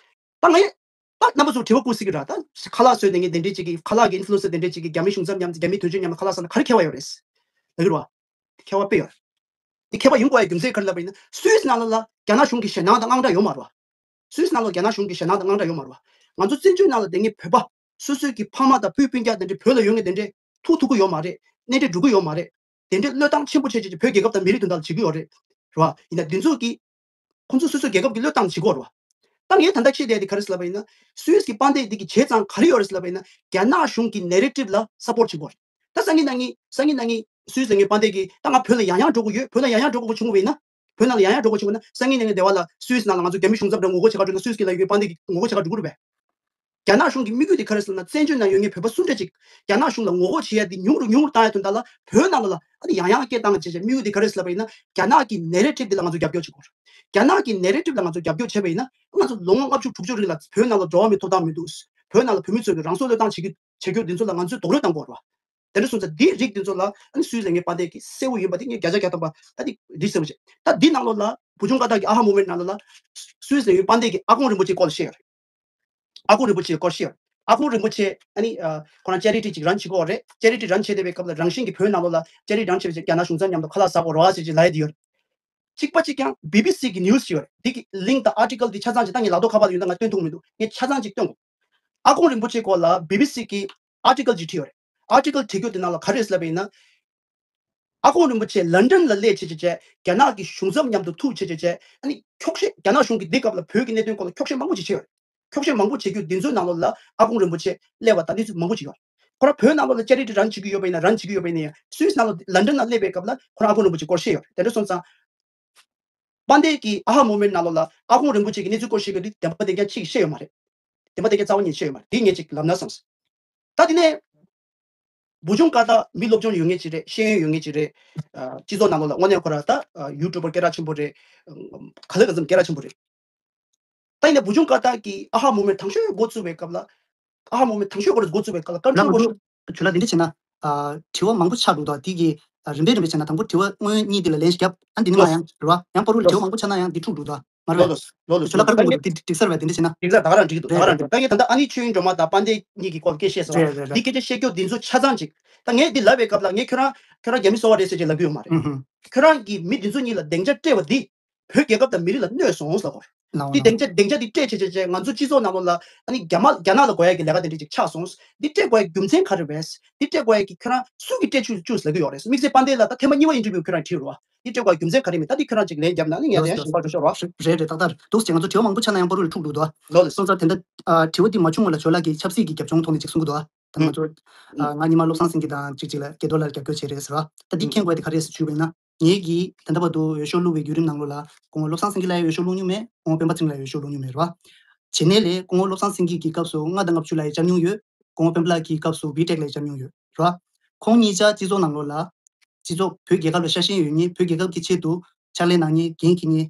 ད་ངས་ད་རྣམ་པ་ཚོར་དྲི་བ་བསྐུར་སྲིད་ཀྱི་རེད། ད་ཁ་ལག་བཟོས་ནས་ངས་དེ་འདྲས་ཅིག་གིས་ཁ་ལག་གི་influencer དེ་འདྲས་ཅིག་གིས་རྒྱ་མི་གཞུང་ཚབ་མཉམ་དུ་རྒྱ་མི་དོན་གཅོད་མཉམ་དུ་ཁ་ལག་ཟ་ན་ག་རེ་ཁྱད་པར་ཡོད་རེད། ལབ་ཀྱི་རེད་བ། ཁྱད་པར་དཔེ་ཡོད་རེད། དེ་ཁྱད་པར་ཡོང་དགོས་ཡ་རྒྱུ་མཚན་ག་རེ་ལབ་པ་ཡིན་ན། སུད་སི་ནང་ལོགས་ལ་རྒྱ་ནག་གཞུང་གི་ཞེད་སྣང་དང་དངངས་སྐྲག་ཡོད་མ་རེད་བ། སུད་སི་ནང་ལོགས་རྒྱ་ནག་གཞུང་གི་ཞེད་སྣང་དང་དངངས་སྐྲག་ཡོད་མ་རེད་བ། ང་ཚོ་བཙན་བྱོལ་ནང་ལ་བསྡད་མཁན་བོད་པ་སོ་སོའི་གི་ཕ་མ་དང་བུ་སྤུན་ཀྱག་དེ་འདྲའི་བོད་ལ་ཡོད་མཁན་དེ་འདྲའི་ཐུག་ཐུབ་ཀྱི་ཡོད་མ་རེད། གནས་འདྲེན་འགྲོ་གི་ཡོད་མ་རེད། དེ་འདྲའི་བློས་བཏང་ཆེན་པོ་བྱས་བྱས་བྱས་བོད་རྒྱལ་ཁབ་དང་མི་རིགས་དོན་དག་ལ་བྱེད་ཀྱི་ཡོད་རེད། རེད་བ། ཡིན་ན་འདི་ཚོ་གི་ཁོང་ཚོ་སོ་སོའི་རྒྱལ་ཁབ་ཀྱི་བློས་བཏང་བྱེད་ཀྱི་ཡོད་རེད་བ། ད་ངས་ད་ལྟ་བཤད་བསྡད་དེ་ག་རེ་ཟེར་ལབ་པ་ཡིན་ན། སུད་སི་གི་དཔལ་ལྡན་འདི་གི་བྱས་ཙང་ག་རེ་ཡོད་རེད་ཟེར་ལབ་པ་ཡིན་ན། རྒྱ་ནག་གཞུང་གི་narrative ལ་support བྱེད་ཀྱི་ཡོད་རེད། ད་སང་ཉིན་གནངས་ཉིན་སང་ཉིན་གནངས་ཉིན་སུད་སི་ལ་ངའི་དཔལ་ལྡན་གྱིས་ད་ང་བོད་ལ་ཡང་ཡང་འགྲོ་དགོས་ཡོད། བོད་ལ་ཡང་ཡང་འགྲོ་དགོས་བྱུང་བ་ཡིན་ན། བོད་ནང་ལ་ཡང་ཡང་འགྲོ་དགོས་བྱུང་བ་ན། སང་ཉིན་གནངས་ཉིན་སྡེ་བ་ལ་སུད་སི་ནང་ལ་ང་ཚོ་རྒྱ་མི་གཞུང་ཚབ་འདྲ་ངོ་རྒོལ་བྱེད་ག་འགྲོ་ན་སུད་སི་གི་ལ་ཡོད་དཔལ་ལྡན་གྱིས་ངོ་རྒོལ་བྱེད་ག་འགྲོ་གི་རེད་པས། རྒྱ་ནག་གཞུང་གི་དམིགས་ཡུལ་དེ་ག་རེ་ཟེར་ན། བཙན་བྱོལ་ནང་ཡོད་མཁན་བོད་པ་སུ་འདྲ་ཅིག་རྒྱ་ནག་གཞུང་ལ་ངོ་རྒོལ་བྱེད་ཡ་དེ་ཉུང་རུ་ཉུང་རུ་བཏང་ཡ་དོན་དག་ལ་བོད་ནང་ལ་ཨ་ནི་ཡང་ཡང་སྐད་བཏང་བྱས་བྱས་དམིགས་ཡུལ་དེ་ག་རེ་ཟེར་ལབ་པ་ཡིན་ན། རྒྱ་ནག་གི་narrative དེ་ལ་ང་ཚོ་རྒྱབ་སྐྱོར་བྱེད་དགོས། རྒྱ་ནག་གི་narrative ལ་ང་ཚོ་རྒྱབ་སྐྱོར་བྱས་པ་ཡིན་ན། ང་ཚོ་ལོ་ངོ་ལྔ་བཅུ་དྲུག་ཅུ་རིང་ལ་བོད་ནང་ལ་འགྲོ་བ་མིའི་ཐོབ་ཐང་མི་འདུག་བོད་ནང་ལ་བོད་མི་ཚོས་ཀྱི་རང་སྲོག་བློས་བཏང་བྱེད་ཀྱི་བྱེད་རྒྱུ་འདི་ཚོ་ལ་ང་ཚོས་རྡོག་རོལ་བཏང་དགོས་རེད་བ། དེ་འདྲ་སོང་ཙང་འདིའི་རིགས་འདི་ཚོ་ལ་ཨ་ནི་སུད་སི་ལ་ངའི་དཔལ་ལྡན་གྱིས་གསལ་པོ་ཡིན་པ་དེ་ངས་བརྒྱ་ཆ་བརྒྱ་ཐམ་པ་ད་འདི་རིགས་གསལ་པོ་བྱས། ད་འདི་ནང་ལོགས་ལ་བུ་ཆུང་ཀ་དག་གི་ཨ་ཧ་movement ནང་ལོགས་ལ་སུད་སི་ལ་ཡོད་དཔལ་ལྡན་གྱིས་ཨ་ཁུང་རིན་པོ་ཆེའི་སྐོར་ལ་བཤད་ཡོད་རེད། ཨ་ཁུང་རིན་པོ་ཆེའི་སྐོར་བཤད་ཡོད་རེད། ཨ་ཁུང་རིན་པོ་ཆེ་ཨ་ནི་ཨ་ཁོ་རང་charity ཅིག་run བྱེད་ཀྱི་ཡོད་རེད། charity run བྱེད་བསྡད་པའི་སྐབས་ལ་རང་བཞིན་གྱིས་བོད་ནང་ལོགས་ལ་charity run བྱེད་པའི་ཆེད་རྒྱ་ནག་གཞུང་ཚབ་མཉམ་དུ་ཁ་ལག་ཟ་དགོས་རེད་བ་ཟེར་གྱི་ལབ་ཡ་དེ་ཡོད་རེད། གཅིག་པ་གཅིག་རྐྱང་བི་བི་སི་གི་news ཅིག་ཡོད་རེད། འདི་གི་link དང་article འདི་ཆ་ཚང་ཅིག་ད་ངས་ལག་ཐོག་ཁ་པར་ལ་ཡོད་ན་ང་སྟོན་ཐུབ་མི་འདུག་ངས་ཆ་ཚང་ཅིག་སྟོན་དགོས། ཨ་ཁུང་རིན་པོ་ཆེའི་སྐོར་ལ་བི་བི་སི་གི་article ཅིག་བྲིས་ཡོད་རེད། article བྲིས་རྒྱུ་དེ་ནང་ལ་ག་རེ་རེད་ལབ་པ་ཡིན་ན། ཨ་ཁུང་རིན་པོ་ཆེ་ལན་ཌན་ལ་སླེབས་བྱས་བྱས་བྱས་རྒྱ་ནག་གི་གཞུང་ཚབ་མཉམ་དུ་ཐུག་བྱས་བྱས་བྱས་ཨ་ནི་འཁྱོག་བཤད། རྒྱ་ནག་གཞུང་གིས་འདི་སྐབས་ལ་བོད་ཀྱི་གནད་དོན་སྐོར་ལ་འཁྱོག་བཤད་མང་པོ་ཅིག་བྱས་ཡོད་རེད། འཁྱོག་བཤད་མང་པོ་བྱེད་རྒྱུ་འདི་ཚོའི་ནང་ལོགས་ལ་ཨ་ཁུང་རིན་པོ་ཆེ་སླེབས་པ་དང་གནས་ཚུལ་མང་པོ་ཅིག་ཡོད་རེད། ཁོ་རང་བོད་ནང་ལོགས་ལ་charity run བྱེད་ཀྱི་ཡོད་པ་ཡིན་ན་run བྱེད་ཀྱི་ཡོད་པ་ཡིན་ན་ཡང་སུད་སི་ནང་ལ་ལན་ཌན་ལ་སླེབས་པའི་སྐབས་ལ་ཁོ་རང་ཨ་ཁུང་རིན་པོ་ཆེའི་སྐོར་བཤད་ཡོད་རེད། དེ་འདྲ་སོང་ཙང་། དཔལ་ལྡན་གྱིས་ཨ་ཧ་movement ནང་ལོགས་ལ་ཨ་ཁུང་རིན་པོ་ཆེ་གི་གནས་ཚུལ་སྐོར་བཤད་ཀྱི་འདི་བདེན་པ་བདེན་རྐྱང་གཅིག་བཤད་ཡོད་མ་རེད། བདེན་པ་བདེན་རྐྱང་རྩ་བ་ཉིད་བཤད་ཡོད་མ་རེད། འདི་ངས་ཅིག་ལབ་ན་བསམས། ད་དེ་ནས་བུ་ཆུང་ཀ་དག་མི་སློབ་སྦྱོང་ཡོད་མཁན་ཅིག་རེད། ཤེས་ཡོན་ཡོད་མཁན་ཅིག་རེད། ཨ་སྤྱི་ཚོགས་ནང་ལོགས་ལ་དངོས་གནས་ཁོ་རང་ད་ཨ་YouTuber སྐད་གྲགས་ཆེན་པོ་རེད། ག་ལེར་ག་ཙམ་སྐད་གྲགས་ཆེན་པོ་རེད། ད་ཡིན་ན་བུ་ཆུང་ཀ་དག་གིས་ཨ་ཧ་movement དང་ཤོས་འགོ་བཙུགས་པའི་སྐབས་ལ། ཨ་ཧ་movement དང་ཤོས་ཁོ་རང་འགོ་བཙུགས་པའི་སྐབས་ལ་བཀའ་དྲུང་ལགས་ང་ཚོ་ཇུ་ལགས་འདི་འདྲ་བྱས་ན། ཨ་དྲི་བ་མང་པོ་ཆགས་འདུག་ད་འདི་གི་ཨ་རིམ་པས་རིམ་པས་བྱས་ན་དང་པོ་དྲི་བ་དངོས་གཉིས་འདི་ལ་ལན་ཞིག་བརྒྱབ། ཨ་འདི་ནི་མ་ཡང་རེད་བ། ཡང་བར་དུ་དྲི་བ་མང་པོ་ཆགས་ན་ཡང་འདི་འཁྲུག་འདུག་ད་མ་རེད་ལོ་པས། ལོ་ལོ་ཇུ་ལགས་ག་རེ་གོ་འདུག་འདི་འགྲིག་ས་རེད་པས། འདི་འདྲ་བྱས་ན། འགྲིག་ས་ད་ག་རང་འགྲིག་འདུག་ད་ག་རང་འགྲིག་ད་ངས་ད་ལྟ་ཨ་ནི་ཆོས་དབྱིངས་སྒྲོལ་མ་དང་དཔལ་ལྡན་གཉིས་ཀྱི་སྐོར་སྐད་བཤད་སོང་། རེད་རེད་རེད། འདི་སྐད་ཆ་བཤད་རྒྱུ་འདི་ཚོ་ཆ་ཚང་ཅིག་ད་ངས་འདི་ལབ་པའི་སྐབས་ལ་ངས་ཁྱོད་རང་ཁྱོད་རང་རྒྱ་མི་སོ་བ་རེད་ཟེར་ཅིག་ལབ་ཀྱི་ཡོད་མ་རེད། ཨུ་ཧུ། ཁྱོད་རང་གིས་མི་འདི་ཚོ་གཉིས་ལ་སྡིངས་ཆ་སྤྲད་པ་འདི། བོད་རྒྱལ་ཁབ་དང་མི་རིགས་ལ་གནོད་སོང་ཟེར་གོ། ལའོ་འདི་ལའོ། སྡིངས་ཆ་སྡིངས་ཆ་འདི་སྤྲད་བྱས་བྱས་བྱས་ང་ཚོ་སྤྱི་ཚོགས་ནང་ལོགས་ལ་ཨ་ནི་རྒྱ་དམར་རྒྱ་ནག་ལ་དགོས་ཡ་གི་ལས་ཀ་དེ་འདྲ་ཅིག་ཆགས་སོང་། འདི་སྤྲད་དགོས་ཡ་རྒྱུ་མཚན་ག་རེ་རེད། འདི་སྤྲད་དགོས་ཡ་གི་ཁྱོད་རང་སུ་གིས་སྤྲད་བཅུག་བཅུག་ཟེར་གི་ཡོད་རེད། དམིགས་བསལ་དཔལ་ལྡན་ལགས་ད་ཐེངས་མ་གཉིས་པ་interview ཁྱོད་རང་བྲིས་རེད་བ། འདི་སྤྲད་དགོས་ཡ་རྒྱུ་མཚན་ག་རེ་མེད། ད་འདི་ཁྱོད་རང་ཅིག་ལན་བརྒྱབ་ན་ནི་ངས་ལའོ་ལན་ལའོ། ཞིབ་པ་འགྲོ་ཤོག་རོགས། རེད་རེད། ཏག་ཏག་རེད་འདུག་ཟེར་ང་ཚོ་དྲི་བ་མང་པོ་ཆགས་ན་ཡང་པ་རུ་ལ་འཁྲུག་འདུག་དོ། ལའོ་ལའོ། སོང་ཙང་དེ་འདྲ་ཨ་དྲི་བ་འདི་མ་བྱུང་བ་ལ་ཇོ་ལགས་ཀྱིས་ཆབ་སྲིད་ཀྱི་རྒྱབ་ལྗོངས་ཐོག་ནས་ཅིག་གསུང་གི་འདུག་ཨ། ད་ང་ཚོ་ཨ་ང་ཉི་མ་བློ་བཟང་སེང་གེ་དང་ཅིག་ཅིག་ལ་སྐལ་རྡོར་ལགས་རྒྱབ་སྐྱོར་བྱས་རེད་ཟེར་བ། ད་འདི་མཁྱེན་དགོས་དེ་ག་རེ་ཟེར་ཞུས་པ་ཡིན་ན། ངེད་ཀྱིས་ད་ལྟ་བར་དུ་འོས་ཤོག་བླུགས་པའི་བརྒྱུད་རིམ་ནང་ལོགས་ལ་སྐུ་ངོ་བློ་བཟང་སེང་གེ་ལ་ཡང་འོས་ཤོག་བླུགས་མྱོང་མེད། སྐུ་ངོ་སྤེན་པ་ཚེ་རིང་ལ་ཡང་འོས་ཤོག་བླུགས་མྱོང་མེད་རེད་བ། བྱས་ནས་ལས་སྐུ་ངོ་བློ་བཟང་སེང་གེ་གི་སྐབས་སུ་མངའ་བདག་ལྔ་བཅུ་ལ་ཡང་བཅར་མྱོང་ཡོད། སྐུ་ངོ་སྤེན་པ་ལགས་ཀྱི་སྐབས་སུ་བི་ཊེག་ལ་ཡང་བཅར་མྱོང་ཡོད་རེད་བ། ཁོང་གཉིས་ཆ་སྤྱི་ཚོགས་ནང་ལོགས་ལ་སྤྱི་ཚོགས་བོད་རྒྱལ་ཁབ་ལ་ཤ་ཞེན་ཡོད་མཁན། བོད་རྒྱལ་ཁབ་ཀྱི་ཆེད་དུ་ཕྱག་ལས་གནང་མཁན། འགན་འཁྱེར་མཁན།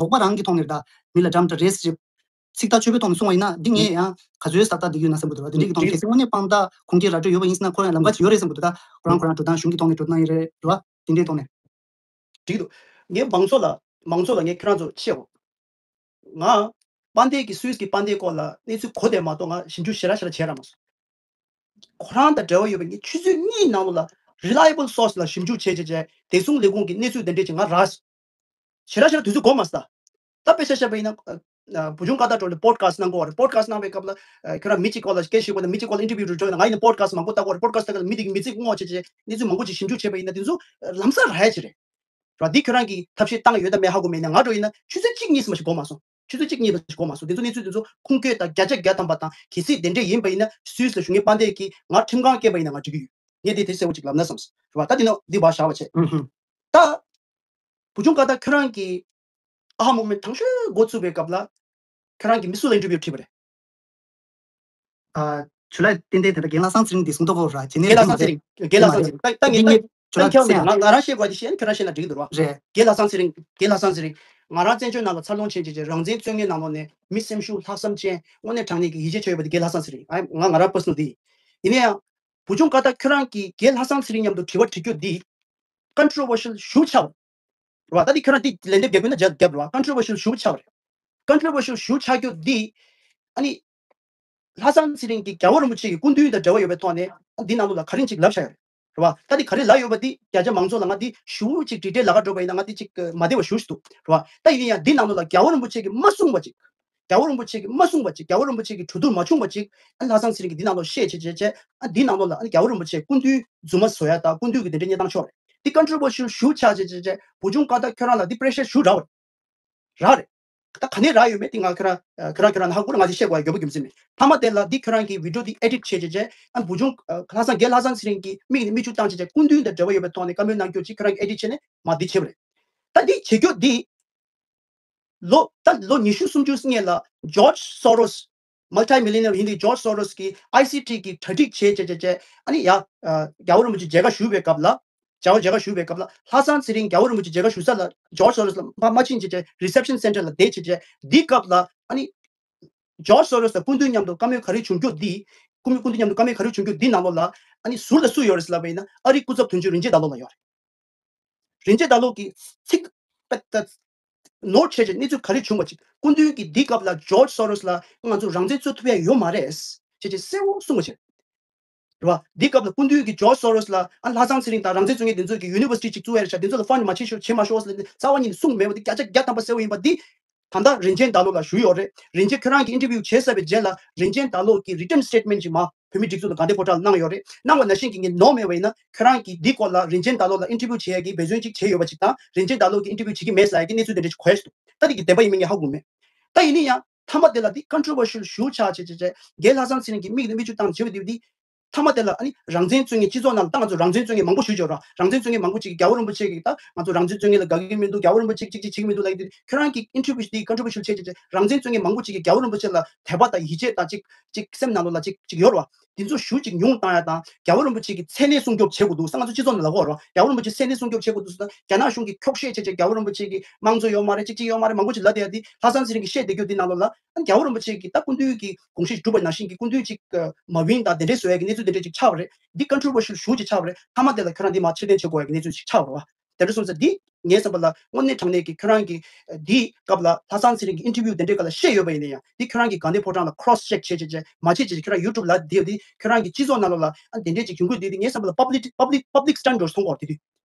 དོགས་པ་རང་གི་ཐོག་ནས་ད་མི་ལ་འགྲམ་ད་རེས་རེད། ཚིག་ཐག་ཆོད་པའི་ཐོག་ནས་གསུང་བ་ཡིན་ན་འདི་ངས་ཡང་ག་ཚོད་ས་ཏག་འདི་ཡོད་ན་བསམ་གྱི་འདུག་ར། དེ་འདྲའི་གི་ཐོག་ནས་གལ་སྲིད་དངོས་གནས་དཔང་རྟགས་ཁུངས་སྐྱེལ་ར་སྤྲོད་ཡོད་པ་ཡིན་ཟེར་ན་ཁོ་རང་ལམ་ཁ་ཅིག་ཡོད་རེད་བསམ་གྱི་འདུག་ད་ཁོ་རང་ཁོ་རང་འགྲོ་སྟངས་གཞུང་གི་ཐོག་ནས་འགྲོ་སྟངས་ཡིན་རེད་ར། དེ་འདྲའི་ཐོག་ནས། འགྲིག་འདུག་ངས་མང་ཚོགས་ལ་མང་ཚོགས་ལ་ངས་ཁྱེད་རང་ཚོ་ཆེའོ། ང་དཔལ་ལྡན་གྱི་སུད་སི་གི་དཔལ་ལྡན་སྐོར་ལ་གནས་ཚུལ་གོ་བསྡད་མ་གཏོགས་ང་ཞིབ་འཇུག་ཞེ་དྲག་ཞེ་དྲག་བྱས་ར་མ་སོང་། ཁོ་རང་དང་འབྲེལ་བ་ཡོད་པའི་ངས་ཆུ་ཚོད་གཉིས་ནང་ལོགས་ལ་reliable source ལ་ཞིབ་འཇུག་བྱས་བྱས་བྱས་བདེ་སྲུང་ལས་ཁུངས་ཀྱི་གནས་ཚུལ་དེ་འདྲས་ཅིག་ང་རག་སོང་། ཞེ་དྲག་ཞེ་དྲག་དུས་ཚོད་འགོར་མ་སོང་། ད་དཔེ་ཆ་བཞག་པ་ཡིན་ན། ཨ། བུ་ཆུང་ཀ་ད་ཊོ་ཊི་ལ་པོ་ཌི་ཁ་སི་ཊི་གནང་གི་ཡོད་རེད། པོ་ཌི་ཁ་སི་ཊི་གནང་བའི་སྐབས་ལ། ཨ། ཁྱོད་རང་མི་གཅིག་སྐོར་ལ་སྐད་ཤེས་དགོས་ན་མི་གཅིག་སྐོར་ལ་ཨིན་ཊར་བིའུ་རེ་འགྲོ་ཡོད་ན་ང་ཡིན་ན་པོ་ཌི་ཁ་སི་ཊི་ནང་ལ་མི་དེ་གི་མི་ཚིག་སྔོག་བྱས་བྱས་གནས་ཚུལ་མང་པོ་ཅིག་ཞིབ་འཇུག་བྱས་པ་ཡིན་ན་དེ་ཚོ་ལམ་སང་རག་ཡ་ཅིག་རེད། ར། འདི་ཁྱོད་རང་གིས་ཐབས་ཤེས་བཏང་ཡོད་དམ་མེད་ཧ་གོ་མེད་ན། ང་འདྲ་ཡིན་ན་ཆུ་ཚོད་གཅིག་གཉིས་ཙམ་ཞིག་འགོར་མ་སོང་། ཆུ་ཚོད་གཅིག་གཉིས་ཙམ་ཞིག་འགོར་མ་སོང་། དེ་ཚོ་གནས་ཚུལ་དེ་ཚོ་ཁུངས་སྐྱེལ་དང་བརྒྱ་ཆ་བརྒྱ་ཐམ་པ་དང་གལ་སྲིད་དེ་འདྲས་ཡིན་པ་ཡིན་ན་སུད་སི་ལ་བཞུགས་མཁན་དཔལ་ལྡན་གྱིས་ང་ཁྲིམས་ཁང་སྐྱེལ་པ་ཡིན་ན་ང་འགྲིག་གི་ཡོད། ངས་དེ་དེ་གསལ་པོ་ཅིག་ལབ་ན་བསམས་སོང་། ར། ད་དེ་ནས་འདི་བ་བཞག་པ་བྱས། ཨུ་ཧུ། ད། བུ་ཆུང་ཀ་ད་ཁྱོད་རང་གིས་ཨ་ཧ་མུ་མེན་ཊི་དང་ཤོས་འགོ་བཙུགས་པའི་སྐབས་ལ་ཁྱོད་རང་གིས་མི་སུ་ལ་ཨིན་ཊར་བིའུ་བྲིས་པ་རེད། ཨ། ཇུ་ལའི་སྟོན་ཟླའི་དེ་འདྲ་རྒན་ལྷ་བཟང་ཚེ་རིང་འདི་གསུང་མདོག་ཁ་པོ་ར་བྱེད་ནས་རྒན་ལྷ་བཟང་ཚེ་རིང་། རྒན་ལྷ་བཟང་ཚེ་རིང་། ད་ད་ངས་ད་ད་ཁྱོད་ལ་ང་ང་རང་བཤད་དགོས་དེ་བཤད་ཁྱོད་རང་བཤད་ན་འགྲིག་གི་འདུག་ར། རེད། རྒན་ལྷ་བཟང་ཚེ་རིང་། རྒན་ལྷ་བཟང་ཚེ་རིང་། ང་རང་བཙན་བྱོལ་ནང་ལ་འཚར་ལོངས་ཕྱིན་བྱས་རང་བཙན་རྩོད་མཁན་ནང་ལོགས་ནས་མི་སེམས་ཤུགས་ལྷག་བསམ་ཅན་དངོས་གནས་དྲང་གནས་ཀྱི་ཡིད་ཆེས་བྱེད་ཡོད་པ་དེ་རྒན་ལྷ་བཟང་ཚེ་རིང་། ཨ། ང་ང་རང་པར་སོ་ནལ་དེ་ཡིན། ཡིན་ན་ཡང་། བུ་ཆུང་ཀ་ད་ཁྱོད་རང་གིས་རྒན་ལྷ་བཟང་ཚེ་རིང་མཉམ་དུ་དྲི་བ་དྲི་རྒྱུ་འདི་ཀོན་ཊོ་ཝར་ཤལ་ཞེ་པོ་ཆགས་པ་རེད་བ། ད་འདི་ཁྱོད་རང་འདི་ལན་འདེབས་རྒྱག་དགོས་ན་རྒྱབ་རྒྱབ་རེད་བ། ཀོན་ཊོ་ཝར་ཤལ་ཞེ་པོ་ཆགས་པ་རེད། ཀོན་ཊོ་ཝར་ཤལ་ཞེ་པོ་ཆགས་རྒྱུ་འདི། ཨ་ནི། ལྷ་བཟང་ཚེ་རིང་གིས་རྒྱལ་བ་རིན་པོ་ཆེ་གི་སྐུ་མདུན་དང་འབྲེལ་བ་ཡོད་པའི་ཐོག་ནས་འདི་ནང་ལོགས་ལ་ག་རེ་ཅིག་ལབ་བཞག་ཡོད་རེད་བ། ད་འདི་ག་རེ་ལབ་ཡོད་པ་འདི་བརྒྱ་ཆ་མང་ཚོགས་ལ་ང་འདི་ཞེ་པོ་ཅིག་ཌི་ཊེལ་ལ་ཁ་འགྲོ་བ་ཡིན་ན་ང་འདི་ཅིག་མ་བདེ་བ་ཞེ་པོ་ཞིག་འདུག་རེད་བ། ད་ཡིན་ན་ཡང་འདི་ནང་ལོགས་ལ་རྒྱལ་བ་རིན་པོ་ཆེ་གིས་མ་གསུངས་པ་ཅིག་རྒྱལ་བ་རིན་པོ་ཆེ་གིས་མ་གསུངས་པ་ཅིག་རྒྱལ་བ་རིན་པོ་ཆེ་གི་གྲོས་བསྡུར་མ་བྱུང་བ་ཅིག་ཨ། ལྷ་བཟང་ཚེ་རིང་གིས་འདི་ནང་ལོགས་བཤད་བྱས་བྱས་བྱས། ཨ། འདི་ནང་ལོགས་ལ་ཨ་ནི་རྒྱལ་བ་རིན་པོ་ཆེ་སྐུ་མདུན་རྫུན་མ་བཟོ་ཡ་དང་སྐུ་མདུན་གྱི་འདི་འདྲའི་གནས་སྟངས་ཤོར་རེད། འདི་ཀོན་ཊོ་ཝར་ཤལ་ཞེ་པོ་ཆགས་བྱས་བྱས་བྱས་བུ་ཆུང་ཀ་ད་ཁྱོད་རང་ལ་འདི་པི་རེ་ཤར་ཞེ་པོ་རག་རག་རེད། ད་ག་ནས་རག་ཡོད་མེད་འདི་ང་ཁྱོད་རང་ཁྱོད་རང་ཁྱོད་རང་ཧ་གོ་ར། ང་འདི་བཤད་དགོས་ཡ་དགོས་པ་རྒྱུ་མཚན་མེད། མཐའ་མ་དེ་ལ་འདི་ཁྱོད་རང་གིས་བི་ཌི་ཡོ་འདི་ཨེ་ཌིཊ་བྱས་བྱས་བྱས། ཨ། བུ་ཆུང་། ཨ། ལྷ་བཟང་རྒན་ལྷ་བཟང་ཚེ་རིང་གིས་མིག་ནས་མིག་ཆུ་བཏང་བྱས་བྱས་སྐུ་མདུན་དང་འབྲེལ་བ་ཡོད་པའི་ཐོག་ནས་བཀའ་མོལ་གནང་རྒྱུ་ཅིག་ཁྱོད་རང་གིས་ཨེ་ཌིཊ་བྱས་ནས་མར་འདི་བྱས་པ་རེད། ད་འདི་བྱེད་རྒྱུ་འདི། ལོ། ད་ལོ་ཉི་ཤུ་སུམ་ཅུ་སྔོན་ལ་ཇོརྗ་སོ་རོས། མལ་ཊི་མི་ལི་ནེར་ཡིན་དུས་ཇོརྗ་སོ་རོས་ཀྱིས་ཨའི་སི་ཊི་གི་གྲ་སྒྲིག་བྱས་བྱས་བྱས་བྱས། ཨ་ནི་ཡ། ཨ། རྒྱལ་བ་རིན་པོ་ཆེ་མཇལ་ཁ་ཞུ་བའི་སྐབས་ལ། རྒྱལ་བ་མཇལ་ཁ་ཞུ་བའི་སྐབས་ལ་ལྷ་བཟང་ཚེ་རིང་རྒྱལ་བ་རིན་པོ་ཆེ་མཇལ་ཁ་ཞུ་ས་ལ་ཇོརྗ་སོ་རོས་ལ་མ་མ་ཕྱིན་བྱས་བྱས་རི་སེབ་ཤན་སེན་ཊར་ལ་བསྡད་བྱས་བྱས། འདི་སྐབས་ལ་ཨ་ནི། ཇོརྗ་སོ་རོས་དང་སྐུ་མདུན་མཉམ་དུ་བཀའ་མོལ་ག་རེ་བྱུང་རྒྱུ་འདི། སྐུ་མདུན་སྐུ་མདུན་མཉམ་དུ་བཀའ་མོལ་ག་རེ་བྱུང་རྒྱུ་འདི་ནང་ལོགས་ལ། ཨ་ནི་ཟུར་ལ་སུ་ཡོད་རེད་ཟེར་ལབ་པ་ཡིན་ན་ཨ་རིའི་སྐུ་ཚབ་དོན་གཅོད་རིན་ཆེན་ཟླ་ལོ་ལགས་ཡོད་རེད། རིན་ཆེན་ཟླ་ལོ་གིས་ཚིག་པད་ད་ནོར་བྱས་བྱས་གནས་ཚུལ་ག་རེ་བྱུང་བ་ཅིག་སྐུ་མདུན་གྱིས་འདི་སྐབས་ལ་ཇོརྗ་སོ་རོས་ལ་ང་ཚོ་རང་བཙན་རྩོད་ཐུབ་ཡ་ཡོད་མ་རེད་ཅེས་བྱས་གསལ་བོ་གསུངས་པ་བྱས། རེད་བ། འདི་སྐབས་ལ་སྐུ་མདུན་གྱིས་ཇོརྗ་སོ་རོས་ལ་ཨ་ལྷ་བཟང་ཚེ་རིང་དང་རང་བཙན་རྩོད་མཁན་དེ་ཚོ་གི་ཡུ་ནི་ཝར་སི་ཊི་ཅིག་བཙུགས་ཡ་རེད་ཤག་དེ་ཚོ་ལ་ཕན་ཌི་མ་བྱེད་ཤོག་བྱེད་མ་ཤོག་ཟེར་ནས་རྩ་བ་ཉིད་ནས་གསུངས་མེད་པ་དེ་བརྒྱ་ཆ་བརྒྱ་ཐམ་པ་གསལ་བོ་ཡིན་པ་འདི། ད་ལྟ་རིན་ཆེན་ཟླ་ལོ་ལ་ཞུས་ཡོད་རེད། རིན་ཆེན་ཁྱོད་རང་གིས་ཨིན་ཊར་བིའུ་བྱས་ཚར་བའི་རྗེས་ལ་རིན་ཆེན་ཟླ་ལོ་གིས་རི་ཊན་སི་ཊེཊ་མེན་ཊི་ཅིག་མ་བོད་མིའི་སྒྲིག་འཛུགས་ལ་དགའ་ལྡན་ཕོ་བྲང་ལ་གནང་ཡོད་རེད། གནང་བ་ནང་བཞིན་གྱི་ངས་ནོར་མེད་པ་ཡིན་ན་ཁྱོད་རང་གིས་འདི་སྐོར་ལ་རིན་ཆེན་ཟླ་ལོ་ལ་ཨིན་ཊར་བིའུ་བྱེད་ཡ་གི་འབད་བརྩོན་ཅིག་བྱས་ཡོད་པ་ཅིག་དང་རིན་ཆེན་ཟླ་ལོ་གིས་ཨིན་ཊར་བིའུ་བྱེད་ཀྱི་མེད་ཟེར་ཡ་གི་གནས་ཚུལ་དེ་འདྲ་ཅིག་གོ་ཡ་ཞིག་འདུག་ད་འདི་གི་བདེན་པ་ཡིན་མིན་ངས་ཧ་གོ་མེད། ད་ཡིན་ན་ཡང་མཐའ་མ་དེ་ལ་འདི་ཀོན་ཊོ་ཝར་ཤལ་ཞེ་པོ་ཆགས་བྱས་བྱས་བྱས་རྒན་ལྷ་བཟང་ཚེ་རིང་གིས་མིག་ནས་མིག་ཆུ་བཏང་བྱས་པ་དེ་འདི། མཐའ་མ་དེ་ལ་ཨ་ནི་རང་བཙན་རྩོད་མཁན་སྤྱི་ཚོགས་ནང་ལ་ད་ང་ཚོ་རང་བཙན་རྩོད་མཁན་མང་པོ་ཞུ་ཆོག་ར། རང་བཙན་རྩོད་མཁན་མང་པོ་ཅིག་གིས་རྒྱལ་བ་རིན་པོ་ཆེ་གིས་ད་ང་ཚོ་རང་བཙན་རྩོད་མཁན་ལ་དགའ་གི་མི་འདུག་རྒྱལ་བ་རིན་པོ་ཆེ་གིས་ཅིག་ཅིག་བྱེད་ཀྱི་མི་འདུག་ལབ་ཀྱི་འདུག་ཁྱོད་རང་གིས་ཨིན་ཊར་བིའུ་ཞིག་འདི་ཀོན་ཊོ་ཝར་ཤལ་བྱས་བྱས་བྱས་རང་བཙན་རྩོད་མཁན་མང་པོ་ཅིག་གིས་རྒྱལ་བ་རིན་པོ་ཆེ་ལ་དད་པ་དང་ཡིད་ཆེས་དང་ཅིག་ཅིག་སེམས་ནང་ལོགས་ལ་ཅིག་ཅིག་ཡོད་ར་བ། དེ་ཚོ་ཞེ་པོ་ཅིག་ཉུང་བཏང་ཡ་དང་རྒྱལ་བ་རིན་པོ་ཆེ་གི་མཚན་གནས་སྲུང་སྐྱོབ་བྱེད་དགོས་འདུག་ས་ང་ཚོ་སྤྱི་ཚོགས་ནང་ལབ་ཀྱི་ཡོད་ར་བ། རྒྱལ་བ་རིན་པོ་ཆེ་མཚན་གནས་སྲུང་སྐྱོབ་བྱེད་དགོས་འདུག་ས་དང་རྒྱ་ནག་གཞུང་གིས་འཁྱོག་བཤད་བྱས་བྱས་རྒྱལ་བ་རིན་པོ་ཆེ་གི་དམངས་གཙོ་ཡོད་མ་རེད་ཅིག་ཅིག་ཡོད་མ་རེད་མང་པོ་ཅིག་ལབ་བསྡད་ཡ་དེ་ལྷ་བཟང་ཚེ་རིང་གིས་བཤད་བསྡད་རྒྱུ་དེ་ནང་ལོགས་ལ། ཨ། རྒྱལ་བ་རིན་པོ་ཆེ་གིས་ད་སྐུ་མདུན་གྱི་དགོངས་གཞི་བསྒྲུབས་པ་ནང་བཞིན་གྱི་སྐུ་མདུན་ཅིག་མ་བིང་དང་དེ་འདྲའི་བཟོ་ཡ་གི་གནས་ཚུལ་དེ་འདྲ་ཅིག་ཆགས་པ་རེད། འདི་ཀོན་ཊོ་ཝར་ཤལ་ཞེ་པོ་ཅིག་ཆགས་པ་རེད། མཐའ་མ་དེ་ལ་ཁྱོད་རང་འདི་མར་ཕྱིར་འཐེན་བྱེད་དགོས་ཡ་གི་གནས་ཚུལ་ཅིག་ཆགས་པ་རེད་བ། དེ་འདྲ་སོང་ཙང་འདི་ངའི་བསམ་པ་ལ་དངོས་གནས་དྲང་གནས་ཀྱི་ཁྱོད་རང་གིས་འདིའི་སྐབས་ལ་ལྷ་བཟང་ཚེ་རིང་གི་ཨིན་ཊར་བིའུ་དེ་འདྲའི་སྐབས་ལ་བཤད་ཡོད་པ་ཡིན་ན་ཡང་འདི་ཁྱོད་རང་གིས་དགའ་ལྡན་ཕོ་བྲང་ལ་ཁོ་རོ་སི་ཅེག་བྱེད་བྱེད་བྱེད་མ་བྱེད་བྱེད་ཁྱོད་རང་ཡུ་ཊུབ་ལ་དེ་འདི་ཁྱོད་རང་གི་སྤྱི་ཚོགས་ནང་ལོགས་ལ་ཨ་དེ་འདྲའི་ཅིག་བྱུང་དགོས་འདི་འདི་ངའི་བསམ་པ་ལ་པབ་ལིག་པབ་ལིག་པབ་ལིག་སི་ཊན་ཌར་ཌི་མཐོང་གི་ཡོད་རེད། དེ་འདི།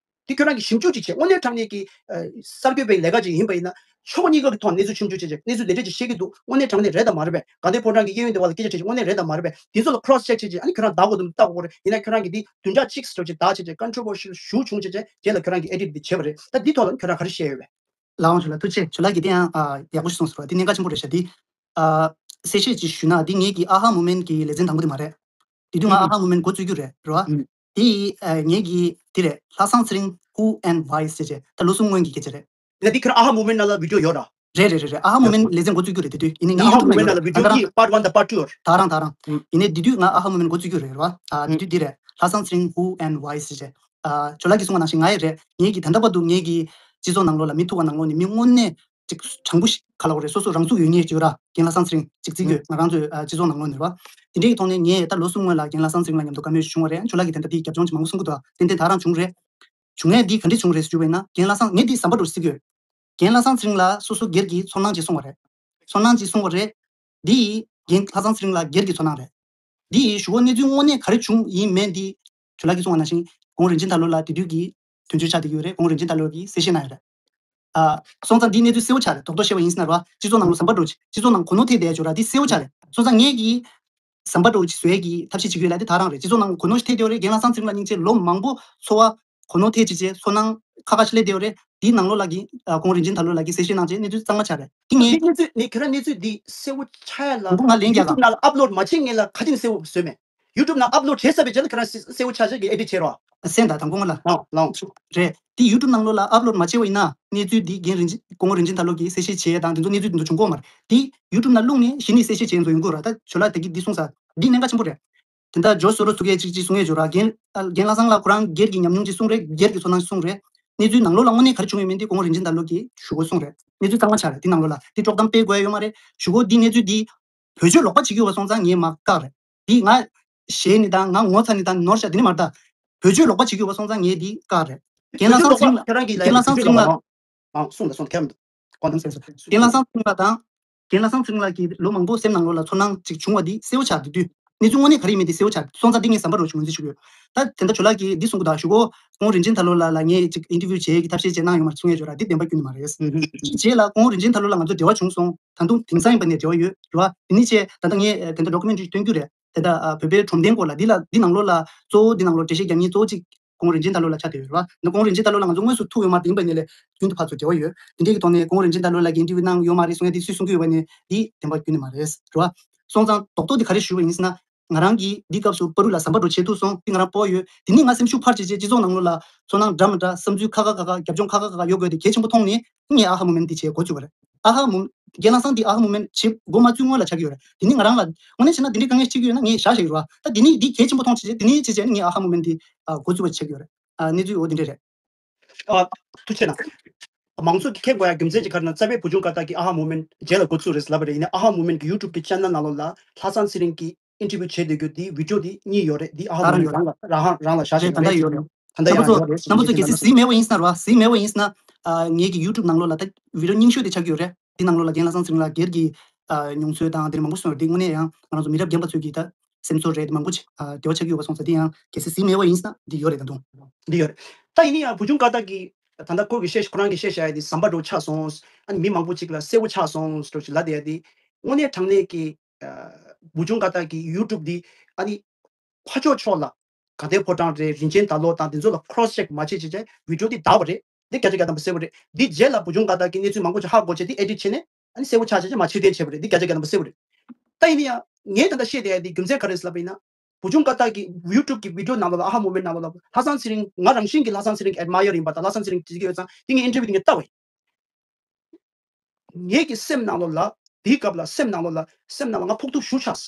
དེ་ཁྱོད་རང་གིས་ཞིབ་འཇུག་ཅིག་བྱས་དངོས་གནས་དྲང་གནས་ཀྱི་ཨ་གསར་འགོད་པའི་ལས་ཀ་ཅིག་ཡིན་པ་ཡིན་ན་ཕྱོགས་གཉིས་ཀ་གི་ཐོག་གནས་ཚུལ་ཞིབ་འཇུག་བྱས་བྱས་གནས་ཚུལ་དེ་འདྲས་ཅིག་བཤད་ཀྱི་འདུག་དངོས་གནས་དྲང་གནས་རེད་དམ་མ་རེད་པས། དགའ་ལྡན་ཕོ་བྲང་གི་གཡས་གཡོན་དེ་བ་ལ་སྐད་ཆ་དྲིས་ཅིག་དངོས་གནས་རེད་དམ་མ་རེད་པས། དེ་ཚོ་ལ་ཁོ་རོ་སི་ཅེག་བྱས་བྱས་ཨ་ནི་ཁྱོད་རང་བདག་དགོས་འདུག་བལྟ་དགོས་རེད། ཡིན་ན་ཁྱོད་རང་གིས་འདི་བདུན་ཕྲག་གཅིག་ཙམ་ཅིག་བདག་བྱས་བྱས་ཀོན་ཊོ་ཝར་ཤལ་ཞེ་པོ་བྱུང་བྱས་བྱས་རྗེས་ལ་ཁྱོད་རང་གིས་ཨེ་ཌིཊ་འདི་བྱས་པ་རེད། ད་འདི་ཐོག་ལ་ཁྱོད་རང་ག་རེ་བཤད་ཡོད་པས། ལགས་འོང་ཞུ་ལ་ཐུགས་རྗེ་ཆེ། ཇོ་ལགས་ཀྱིས་དེ་ཡང་ཨ་ཡག་པོ་ཞིག་གསུངས་སོང་ར། དེ་གནད་འགག་ཆེན་པོ་རེད་ཤག་དེ་ཨ་གསལ་བཤད་ཅིག་ཞུས་ན་དེ་ངེད་ཀྱི་ཨ་ཧ་མུ་མེན་ཊི་གི་ལེ་ཚན་དང་པོ་དེ་མ་རེད། དེ་དུས་ང་ཨ་ཧ་མུ་མེན་ཊི་འགོ་བཙུགས་རྒྱུ་རེད་རེད་བ། དེ་ཨ་ངེད་ཀྱི་དེ་རེད། ལྷ་བཟང་ཚེ་རིང་Who and Why ཟེར་བྱས་ད་ལོ་གསུམ་སྔོན་གྱི་སྐད་ཆ་རེད། ད་འདི་ཁྱེད་རང་ཨ་ཧ་མུ་མེན་ཊི་ནང་ལ་བི་ཌི་ཡོ་ཡོད་ར། རེད་རེད་རེད་རེད། ཨ་ཧ་མུ་མེན་ཊི་ལེ་ཚན་འགོ་བཙུགས་རྒྱུ་རེད། དེ་དུས་ཡིན་ནའི་ཨ་ཧ་མུ་མེན་ཊི་ནང་ལ་བི་ཌི་ཡོ་གཉིས་part one དང་part two ཡོད་ར། ད་རང་ད་རང་ཡིན་ནའི་དེ་དུས་ང་ཨ་ཧ་མུ་མེན་ཊི་འགོ་བཙུགས་རྒྱུ་རེད་རེད་བ། ཨ་དེ་དུས་དེ་རེད། ལྷ་བཟང་ཚེ་རིང་Who and Why ཟེར་བྱས། ཨ་ཇོ་ལགས་ཀྱིས་གསུངས་པ་ནང་བཞིན་ང་ཡི་རེད། ངེད་ཀྱིས་ད་ལྟ་བར་དུ་ངེད་ཀྱི་སྤྱི་ཚོགས་ནང་ལོགས་ལ་མི་ཐུག་པ་ནང་ལོགས་ནས་མི་དངོས་གནས་ ཅིག་དྲང་པོ་ཞིག་ག་ལབ་དགོས་རེད། སོ་སོ་རང་ཚུགས་ཡོད་མཁན་ཅིག་ཡོད་ར། རྒན་ལྷ་བཟང་ཚེ་རིང་ཅིག་བརྩི་གི་ཡོད། ང་རང་ཚོའི་ཨ་སྤྱི་ཚོགས་ནང་ལོགས་ནས་ར། དེ་འདྲའི་གི་ཐོག་ནས་ངས་ད་ལོ་གསུམ་སྔོན་ལ་རྒན་ལྷ་བཟང་ཚེ་རིང་ལ་མཉམ་དུ་བཀའ་མོལ་ཞིག་བྱུང་བ་རེད། ཁྱོད་ལགས་ཀྱིས་དེ་འདྲ་དེའི་རྒྱབ་ལྗོངས་ཅིག་མང་པོ་གསུང་གི་འདུག་ཏན་ཏན་ད་རང་བྱུང་རེད། བྱུང་ཡས་འདི་ག་འདྲ་བྱུང་རེད་ཞུས་པ་ཡིན་ན། རྒན་ལྷ་བཟང་། ངས་འདི་ཟམ་པ་འདྲ་བོ་བརྩི་གི་ཡོད། རྒན་ལྷ་བཟང་ཚེ་རིང་ལ་སོ་སོ་སྒེར་གྱི་ཚོར་སྣང་ཅིག་གསུངས་པ་རེད། ཚོར་སྣང་ཅིག་གསུངས་པ་རེད། འདི་ཡིས་རྒན་ལྷ་བཟང་ཚེ་རིང་ལ་སྒེར་གྱི་ཚོར་སྣང་རེད། འདི་ཡིས་གཞུག་གུ་གནས་ཚུལ་དངོས་གནས་ག་རེ་བྱུང་ཡིན་མིན་འདི་ཁྱོད་ལགས་ཀྱིས་གསུངས་པ་ནང་བཞིན་ཁོང་རིན་ཆེན་དར་ལོ་ལགས་དེ་དུས་ཀྱི་དོན་གཅོད་ཆགས་བསྡད་ཀྱི་ཡོད་རེད། ཁོང་རིན་ཆེན་དར་ལོ་གིས་གསལ་བཤད་གནང་ཡོད་རེད། ཨ། སོང་ཙང་འདི་གནས་ཚུལ་གསལ་བོ་ཆགས་རེད། རྡོག་རྡོག་བཤད་པ་ཡིན་ཟེར་ན་ར། སྤྱི་ཚོགས་ནང་ལ་ཟམ་པ་འདྲ་བོ་ཅིག་སྤྱི་ཚོགས་ནང་གོ་ནོར་ཐེབས་བསྡད་ཡོད་ར། འདི་གསལ་བོ་ཆགས་རེད། སོང་ཙང་ངེད་ཀྱིས་ཟམ་པ་འདྲ་བོ་ཅིག་བཟོ་ཡས་ཀྱི་ཐབས་ཤེས་བྱེད་ཀྱི་ཡོད་ལབ་དེ་ད་རང་རེད། སྤྱི་ཚོགས་ནང་གོ་ནོར་ཞིག་ཐེབས་བསྡད་ཡོད་རེད། རྒན་ལྷ་བཟང་ཚེ་རིང་ལགས་སྙིང་རྗེ། ལོ་མང་པོ་འཚོ་བ་གོ་ནོར་ཐེབས་བྱས་བྱས་ཚོར་སྣང་ཁ་ཁ་ཞིག་སླེབས་བསྡད་ཡོད་རེད། དེའི་ནང་ལོགས་ལ་གི་ཨ་ཁོང་རིན་ཆེན་དར་ལོ་ལགས་ཀྱིས་གསལ་བཤད་གནང་བྱས་གནས་ཚུལ་གཙང་མ་ཆགས་རེད། དེ་ངས་འདི་གནས་ཚུལ་ནི་ཁྱོད་རང་གནས་ཚུལ་འདི་གསལ་བོ་ཆགས་ཡ་ལ་མགོ་ང་ལན་རྒྱག་ཡུ་ཊུབ་ག་ནང་ལ་ཨབ་ལོཌ་མ་བྱེད་སྔོན་ལ་ཁ་ཆེམས་གསལ་བོ་བཟོས་མེད། ཡུ་ཊུབ་ནང་ཨབ་ལོཌ་བྱས་ཚར་བའི་རྗེས་ལ་ཁྱོད་རང་གསལ་བོ་ཆགས་ཆགས་ཀྱི་ཨེ་ཌིཊ་བྱས་རོགས། གསན་དང་དང་པོ་ང་ལ། ལའོ་ལའོ། རེད། དེ་ཡུ་ཊུབ་ནང་ལོགས་ལ་ཨབ་ལོཌ་མ་བྱས་པ་ཡིན་ན་གནས་ཚུལ་འདི་རྒན་རིན་ཆེན། སྐུ་ངོ་རིན་ཆེན་དར་ལོ་གིས་གསལ་བཤད་བྱས་དང་དེ་ཚོ་གནས་ཚུལ་དེ་ཚོ་བྱུང་གི་ཡོད་མ་རེད། དེ་ཡུ་ཊུབ་ནང་བླུགས་ནས་གཞི་ནས་གསལ་བཤད་བྱས་ཚོ་ཡོང་གི་ཡོད་ར། ད་ཁྱོད་ལགས་དེ་གིས་འདི་གསུངས་ས་འདི་གནད་འགག་ཆེན་པོ་རེད། དེ་འདྲ་ཇོ་སོ་རོ་ཚོ་གིས་ཅིག་ཅིག་གསུང་ཡས་ཡོད་ར། རྒན་རྒན་ལྷ་བཟང་ལགས་ཁོ་རང་སྒེར་གྱི་ཉམས་མྱོང་ཅིག་གསུངས་རེད། སྒེར་གྱི་ཚོར་སྣང་གསུངས་རེད། གནས་ཚུལ་ནང་ལོགས་ལ་དངོས་གནས་ག་རེ་བྱུང་ཡོད་མེད་འདི་སྐུ་ངོ་རིན་ཆེན་དར་ལོ་གིས་ཞུ་དགོས་གསུངས་རེད། གནས་ཚུལ་གཙང་མ་ཆགས་རེད། འདི་ནང་ལོགས་ལ་འདི་དཀྲོག་གཏམ་སྤེལ་དགོས་ཡ་ཡོད་མ་རེད། གཞུག་གུ་འདི་གནས་ཚུལ་འདི་བེད་སྤྱོད་ལོག་པ་བྱེད་ཀྱི་ཡོད་པ་སོང་ཙང་ངས་མར་བཀག་རེད། འདི་ང་ཞེད་ནི་དང་ང་ངོ་ཚ་ནི་དང་ནོར་ཤག་འདི་ནི་མ་རེད་ད། བེད་སྤྱོད་ལོག་པ་བྱེད་ཀྱི་ཡོད་པ་སོང་ཙང་ངས་འདི་བཀག་རེད། རྒན་ལྷ་བཟང་ཚེ་རིང་ལགས། ཁྱོད་རང་གིས་ལབ་རྒན་ལྷ་བཟང་ཚེ་རིང་ལགས། ཨང་གསུངས་ད་གསུངས་ད་ཁྱབ་མི་འདུག་གོ་དང་སེམས་སོ། རྒན་ལྷ་བཟང་ཚེ་རིང་ལགས་དང་། རྒན་ལྷ་བཟང་ཚེ་རིང་ལགས་ཀྱིས་ལོ་མང་པོ་སེམས་ནང་ལོགས་ལ་ཚོར་སྣང་ཅིག་བྱུང་བ་འདི་གསལ་བོ་ཆགས་འདུག་དུས། གནས་ཚུལ་དངོས་གནས་ག་རེ་ཡིན་མིན་དེ་གསལ་བོ་ཆགས་སོང་ཙང་འདི་ངས་ཟམ་པ་རོ་ཞིག་ངོས་འཛིན་ཞུ་གི་ཡོད། ད་དེ་འདྲ་ཁྱོད་ལགས་ཀྱིས་འདི་གསུང་གི་འདུག་གཞུག་གུ་ཁོང་རིན་ཆེན་དར་ལོ་ལགས་ལ་ངས་ཅིག་ཨིན་ཊར་བིའུ་བྱེད་ཀྱི་ཐབས་ཤེས་བྱས་གནང་ཡོད་མ་རེད་གསུང་ཡས་ཡོད་ར། འདི་བདེན་པ་ཁྱོན་ནས་མ་རེད། དེའི་རྗེས་ལ་ཁོང་རིན་ཆེན་དར་ལོ་ལགས་ང་ཚོ་འབྲེལ་བ་བྱུང་སོང་། ད་དུང་དེང་སང་ཡིན་པ་ནས་འབྲེལ་བ་ཡོད་རེད་བ། དེ་ནས་བྱས་ད་ལྟ་ངས་དེ་འདྲ་ཌོ་ཀུ་མེན་ཊ་རི་བསྟན་རྒྱུ་རེད། དེ་ལྟར་ཨ་བོད་པའི་གྲོང་སྡེ་སྐོར་ལ་འདི་ལ་འདི་ནང་ལོགས་ལ་གཙོ་བོ་འདི་ནང་ལོགས་འགྲེལ་བཤད་རྒྱག་མཁན་གཙོ་བོ་གཅིག་ཁོང་རིན་ཆེན་དར་ལོ་ལགས་ང་ཚོ་དངོས་སུ་ཐུག་ཡོད་མ་རེད། ཡིན་པ་ནས་ལས་རྒྱུན་དུ་ཕར་ཚུར་འབྲེལ་བ་ཡོད། དེ་འདྲའི་གི་ཐོག་ནས་ཁོང་རིན་ཆེན་དར་ལོ་ལགས་ཀྱིས་ཨིན་ཊར་བིའུ་གནང་ཡོད་མ་རེད་གསུང་ཡ་དེ་སུས་གསུང་གི་ཡོད་པ་ནས་འདི་བདེན་པ་ཁྱོན་ནས་མ་རེད་རེད་བ། སོང་ཙང་རྡོག་རྡོག་དེ་ག་རེ་ཞུས་པ་ཡིན་ཟེར་ན། ང་རང་གིས་འདི་སྐབས་སུ་པ་རུ་ལ་ཟམ་པ་འདྲ་བྱེད་ཐུབ་སོང་། འདི་ང་རང་དཔའ་བོ་ཡོད། དེ་ནས་ང་སེམས་ཤུགས་འཕར་བྱས་བྱས་སྤྱི་ཚོགས་ནང་ལོགས་ལ་ཚོར་སྣང་འདྲ་མི་འདྲ་བསམ་ཚུལ་ཁ་ཁ་ཁ་ཁ་རྒྱབ་ལྗོངས་ཁ་ཁ་ཁ་ཁ་ཡོད་དགོས་དེ་གལ་ཆེན་པོ་མཐོང་ནས་ངས་ཨ་ཧ་མུ་མེན་ཊི་འདི་བྱེད་འགོ་བཙུགས་པ་རེད། ཨ་ཧ་མུ། རྒན་ལྷ་བཟང་འདི་ཨ་ཧ་མུ་མེན་ཊི་བྱེད་འགོ་མ་བཙུགས་སྔོན་ལ་ཆགས་ཀྱི་ཡོད་རེད། དེ་ནས་ང་རང་ལ་དངོས་གནས་བྱས་ན་འདི་འདྲའི་དཀའ་ངལ་ཞིག་སྐྱེ་གི་ཡོད་ན་ངས་བཞག་བཞག་གི་རེད་བ། ད་འདི་ནས་འདི་གལ་ཆེན་པོ་མཐོང་བྱས་བྱས་འདི་ནས་བྱས་བྱས་ནས་ངས་ཨ་ཧ་མུ་མེན་ཊི་འདི་ཨ་འགོ་བཙུགས་པ་ཆགས་ཀྱི་ཡོད་རེད། ཨ་གནས་ཚུལ་འོ་དེ་འདྲ་རེད། ཨ་ཐུགས་རྗེ་གནང་། མང་ཚོགས་ཀྱིས་མཁྱེན་དགོས་ཡ་རྒྱུ་མཚན་ཅིག་ག་རེ་ན་རྩ་བའི་བུ་ཆུང་ཀ་དག་གིས་ཨ་ཧ་མུ་མེན་ཊི་རྗེས་ལ་འགོ་བཙུགས་རེད་ལབ་པ་རེད། ཡིན་ནའི་ཨ་ཧ་མུ་མེན་ཊི་གི་ཡུ་ཊུབ་ཀྱི་ཆེ་ནལ་ནང་ལོགས་ལ་ལྷ་བཟང་ཚེ་རིང་གིས་ཨིན་ཊར་བིའུ་བྱེད་བསྡད་རྒྱུ་དེ་བི་ཌི་ཡོ་དེ་གཉིས་ཡོད་རེད། དེ་ཨ་ཧ་མུ་མེན་ཊི་རང་ལ་རང་ཧང་རང་ལ་བཞག་བཞག་རེད། ད་ལྟ་ཡོད་རེད། ད་ལྟ་ཡང་ཡོད་རེད། རྣམ་པ་ཚོ་གལ་སྲིད་གཟིགས་མེད་པ་ཡིན་ཟེར་ན་རེད་བ། གཟིགས་མེད་པ་ཡིན་ཟེར་ན། ཨ་ངེད་ཀྱི་ཡུ་ཊུབ་ནང་ལོགས་ལ་ད་བི་ཌི་ཡོ་རྙིང་ཤོས་དེ་ཆགས་ཀྱི་ཡོད་རེད། དེ་ནང་ལོགས་ལ་རྒན་ལྷ་བཟང་ཚེ་རིང་ལགས་སྒེར་གྱི་ཨ་མྱོང་ཚོར་དང་དེ་འདྲ་མང་པོ་གསུངས་ཡོད་རེད། དེ་དངོས་གནས་ཡང་ང་རང་ཚོ་མི་རབས་རྒན་པ་ཚོས་ཀྱི་ད་སེམས་ཚོར་རེད། དེ་མང་པོ་ཅིག་ཨ་འབྲེལ་བ་ཆགས་ཀྱི་ཡོད་པ་སོང་ཙང་དེ་ཡང་གལ་སྲིད་གཟིགས་མེད་པ་ཡིན་ཟེར་ན་འདི་ཡོད་རེད། ད་དུང་འདི་ཡོད་རེད། ད་ཡིན་ན་ཡང་བུ་ཆུང་ཀ་དག་གིས་ད་ལྟ་ཁོ་གི་བཤད་ཁོ་རང་གི་བཤད་བཞག་ཡ་དེ་ཟམ་པ་འདྲ་བོ་ཆགས་སོང་། ཨ་ནི་མི་མང་པོ་ཅིག་ལ་གསལ་པོ་ཆགས་སོང་ཟེར་ཞིག་ལབ་བསྡད་ཡ་དེ་དངོས་གནས་དྲང་གནས་ཀྱི་ཨ་བུ་ཆུང་ཀ་དག་གི་ཡུ་ཊུབ་འདི་ཨ་ནི། ཕར་ཕྱོགས་ཕྱོགས་ལ་དགའ་ལྡན་ཕོ་བྲང་རེད། རིན་ཆེན་དར་ལོ་དང་དེ་ཚོ་ལ་ཁོ་རོ་སི་ཅེག་མ་བྱེད་བྱེད་བྱས་བི་ཌི་ཡོ་འདི་དག་པ་རེད། འདི་བརྒྱ་ཆ་བརྒྱ་ཐམ་པ་གསལ་པོ་རེད། འདི་རྗེས་ལ་བུ་ཆུང་ཀ་དག་གིས་གནས་ཚུལ་མང་པོ་ཅིག་ཧ་གོ་བྱས་འདི་ཨེ་ཌིཊ་བྱས་ནས་ཨ་ནི་གསལ་པོ་ཆགས་བྱས་བྱས་མ་ཕྱིར་འཐེན་བྱས་པ་རེད། འདི་བརྒྱ་ཆ་བརྒྱ་ཐམ་པ་གསལ་པོ་རེད། ད་ཡིན་ན་ཡང་ངས་ད་ལྟ་བཤད་བསྡད་ཡ་འདི་རྒྱུ་མཚན་ག་རེ་ཟེར་ལབ་པ་ཡིན་ན། བུ་ཆུང་ཀ་དག་གི་ཡུ་ཊུབ་ཀྱི་བི་ཌི་ཡོ་ནང་ལོགས་ལ་ཨ་ཧ་མུ་མེན་ཊི་ནང་ལོགས་ལ་ལྷ་བཟང་ཚེ་རིང་ང་རང་བཞིན་གྱི་ལྷ་བཟང་ཚེ་རིང་གི་ཨེཌ་མ་ཡར་ཡིན་པ་དང་ལྷ་བཟང་ཚེ་རིང་བརྩི་གི་ཡོད་ཙང་འདི་ངས་ཨིན་ཊར་བིའུ་འདི་ངས་བལྟས་པ་ཡིན། ངེད་ཀྱི་སེམས་ནང་ལོགས་ལ་དེའི་སྐབས་ལ་སེམས་ནང་ལོགས་ལ་སེམས་ནང་ལ་ང་ཕོག་ཐུག་ཞེ་པོ་ཆགས།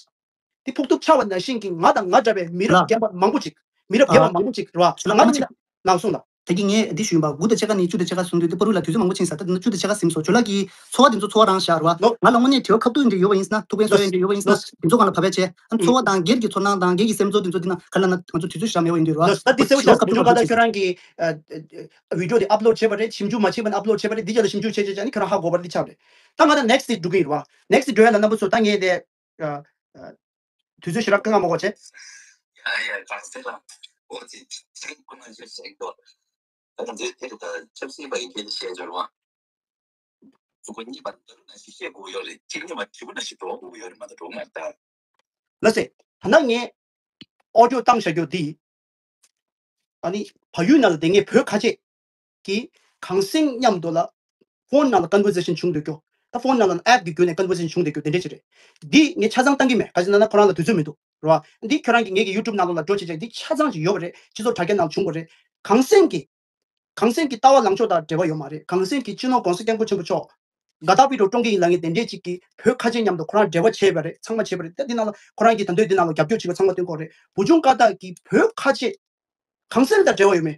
དེ་ཕོག་ཐུག་ཆགས་པ་ནང་བཞིན་གྱི་ང་དང་ང་འདྲ་བའི་མི་རབས་ལགས། རྒན་པ་མང་པོ་ཅིག་མི་རབས་རྒན་པ་ཨ། མང་པོ་ཅིག་རེད་བ། ལགས་ང་ང་ཅིག་ལ་ནང་གསུངས་ལ། ད་གིན་ངས་འདི་ཞུས་པ་དགུ་དང་ཕྱེད་ཀ་ནས་བཅུ་དང་ཕྱེད་ཀ་གསུང་དུས་དེ་པ་རུ་ལ་དུས་ཚོད་མང་པོ་ཕྱིན་ས། ད་དེ་ནས་བཅུ་དང་ཕྱེད་ཀ་ཟིན་སོང་། ཇོ་ལགས་ཀྱིས་ཚོར་བ་དེ་ཚོ་ཚོར་བ་རང་བཞག་རེད་བ། ལོ། ང་ལ་དངོས་གནས་དྲི་བ་ཁ་ཐུག་འདྲ་ཡོད་པ་ཡིན་ན་ཐུག་ཕན་གསོ་ཡ་འདྲ་ཡོད་པ་ཡིན་ན་ལོ། དེ་ཚོ་སྒང་ལ་བབས་པ་བྱས། ཨ་ཚོར་བ་དང་སྒེར་གྱི་ཚོར་སྣང་དང་སྒེར་གྱི་སེམས་ཚོར་དེ་ཚོ་འདི་ན་ག་ལ་ན་ང་ཚོ་དུས་ཚོད་ཞེ་དྲག་མེད་པ་ཡིན་དུས་རེད་བ། ལོ། ད་འདི་གསལ་པོ་ཞིག་བུ་ཆུང་ཀ་དག་ཁྱོད་རང་གིས་ཨ་ཨ་བི་ཌི་ཡོ་དེ་ཨབ་ལོཌ་བྱས་པ་རེད། ཞིབ་འཇུག་མ་བྱས་པ་ནས་ཨབ་ལོཌ་བྱས་པ་རེད། འདི་རྗེས་ལ་ཞིབ་འཇུག་བྱས་བྱས་བྱས་ནས་ཁྱོད་རང་ཧ་གོ་བ་རེད། འདི་ཆགས་རེད། ད་ང་ད་ནེག་སི་ཊི་འགྲོ་གི་ཡིན་རེད་བ། ནེག་སི་ཊི་འགྲོ་ཡ་ལ་རྣམ་པ་ཚོ་ད་ངས་དེ། ཨ། ཨ། དུས་ཚོད་ཞེ་དྲག་སྐུ་ངལ་མ་གོ་བྱས། ཡ་ཡ་ག་ཚད་ལ། འོ་ཙི་ཙི་ཁོ་ན་ཞིག་ཞིག་འགྲོ། ད་ང་ཚོའི་དེ་ལ་ཆབ་སྲིད་པ་ཡི་གེ་ཞེས་སྦྱོར་བ། ཚུགས་པ་གཉིས་པ་འདི་ན་ཞིག་བཤད་དགོས་ཡོད་རེད། གཅིག་གཉིས་པ་དྲི་བ་ན་ཞིག་འགྲོ་དགོས་ཡོད་རེད་མ་གཏོགས་འགྲོ་མ་རེད་ད། ལགས་སེ། ད་ནང་ངས་ཨོ་ཌི་ཡོ་བཏང་བཞག་རྒྱུ་འདི། ཨ་ནི་བལ་ཡུལ་ནང་ལ་དེ་ངས་བོད་ཁ་ཆེ། གི་གངས་སེང་མཉམ་དུ་ལ་ཕོན་ནང་ལ་ཀོན་ཝར་སེ་ཤན་བྱུང་འདུག་རྒྱུ། ད་ཕོན་ནང་ལ་ཨེབ་ཀྱི་བརྒྱུད་ནས་ཀོན་ཝར་སེ་ཤན་བྱུང་འདུག་རྒྱུ་དེ་འདྲས་ཅིག་རེད། འདི་ངས་ཆ་ཚང་བཏང་གི་མེད། ག་ཅི་ན་ན་ཁོ་རང་ལ་དུས་ཚོད་མི་འདུག་རེད་བ། འདི་ཁྱོད་རང་གིས་ངེད་ཀྱི་ཡུ་ཊུབ་ནང་ལོགས་ལ་འགྲོ་བྱས་བྱས་འདི་ཆ་ཚང་ཅིག་ཡོད་པ་རེད། སྤྱི་ཚོགས་དྲ་རྒྱ་ནང་བྱུང་བ་རེད། གངས་སེང་གི་གངས་སེང་གི་ལྟ་བ་ལངས་ཕྱོགས་དང་འབྲེལ་བ་ཡོད་མ་རེད། གངས་སེང་གི་སྤྱི་ནོར་༸གོང་ས་༸སྐྱབས་མགོན་ཆེན་པོ་མཆོག་དགའ་ཐག་པི་རུ་བཀྲོངས་ཀྱི་ཡིན་ལབ་མཁན་དེ་འདྲས་ཅིག་གིས་བོད་ཁ་ཆེ་མཉམ་དུ་ཁོ་རང་འབྲེལ་བ་བྱས་པ་རེད། ཚང་མ་བྱས་པ་རེད། ད་འདི་ནང་ལ་ཁོ་རང་གིས་ད་འདོད་འདི་ནང་ལ་རྒྱབ་སྐྱོར་བྱེད་པ་ཚང་མ་སྟོན་གྱི་ཡོད་རེད། བུ་ཆུང་ཀ་དག་གིས་བོད་ཁ་ཆེ་གངས་སེང་དང་འབྲེལ་བ་ཡོད་མེད།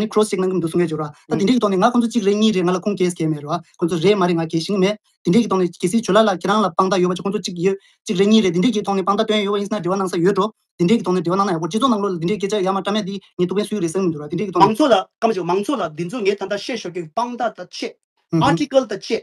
ནི་cross check གནང་གི་མི་འདུག་གསུང་གི་ཡོད་ར། ད་དེ་འདྲའི་གི་ཐོག་ནས་ང་ཁོང་ཚོ་གཅིག་རེད་གཉིས་རེད། ང་ལ་ཁུངས་སྐྱེལ་གལ་མེད་ར། ཁོང་ཚོ་རེད་མ་རེད་ང་གལ་ཤེས་ཀྱི་མེད། དེ་འདྲའི་གི་ཐོག་ནས་གལ་སྲིད་ཇོ་ལགས་ལ་ཁྱེད་རང་ལ་དཔང་རྟགས་ཡོད་པ་ཅིག་ཁོང་ཚོ་གཅིག་ཡོད་གཅིག་རེད་གཉིས་རེད་དེ་འདྲའི་གི་ཐོག་ནས་དཔང་རྟགས་སྟོན་ཡོད་པ་ཡིན་ན་འབྲེལ་བ་གནང་ས་ཡོད་འགྲོ། དེ་འདྲའི་གི་ཐོག་ནས་འབྲེལ་བ་གནང་ན་ཡག་པོ། སྤྱི་ཚོགས་ནང་ལོགས་ལ་དེ་འདྲའི་སྐད་ཆ་ཡར་མར་བཀྲམ་ཡ་དེ་ངས་ཐུགས་ཕན་གསོས་ཀྱི་རེད་བསམ་གྱི་མི་འདུག་ར། དེ་འདྲའི་གི་ཐོག་ནས། མང་ཚོགས་ལ་སྐར་མ་ཅིག་མང་ཚོགས་ལ་འདི་ཚོ་ངས་ད་ལྟ་བཤད་ཞོར་གྱི་དཔང་རྟགས་དང་བཅས། ཨུ་ཧུམ། article དང་བཅས།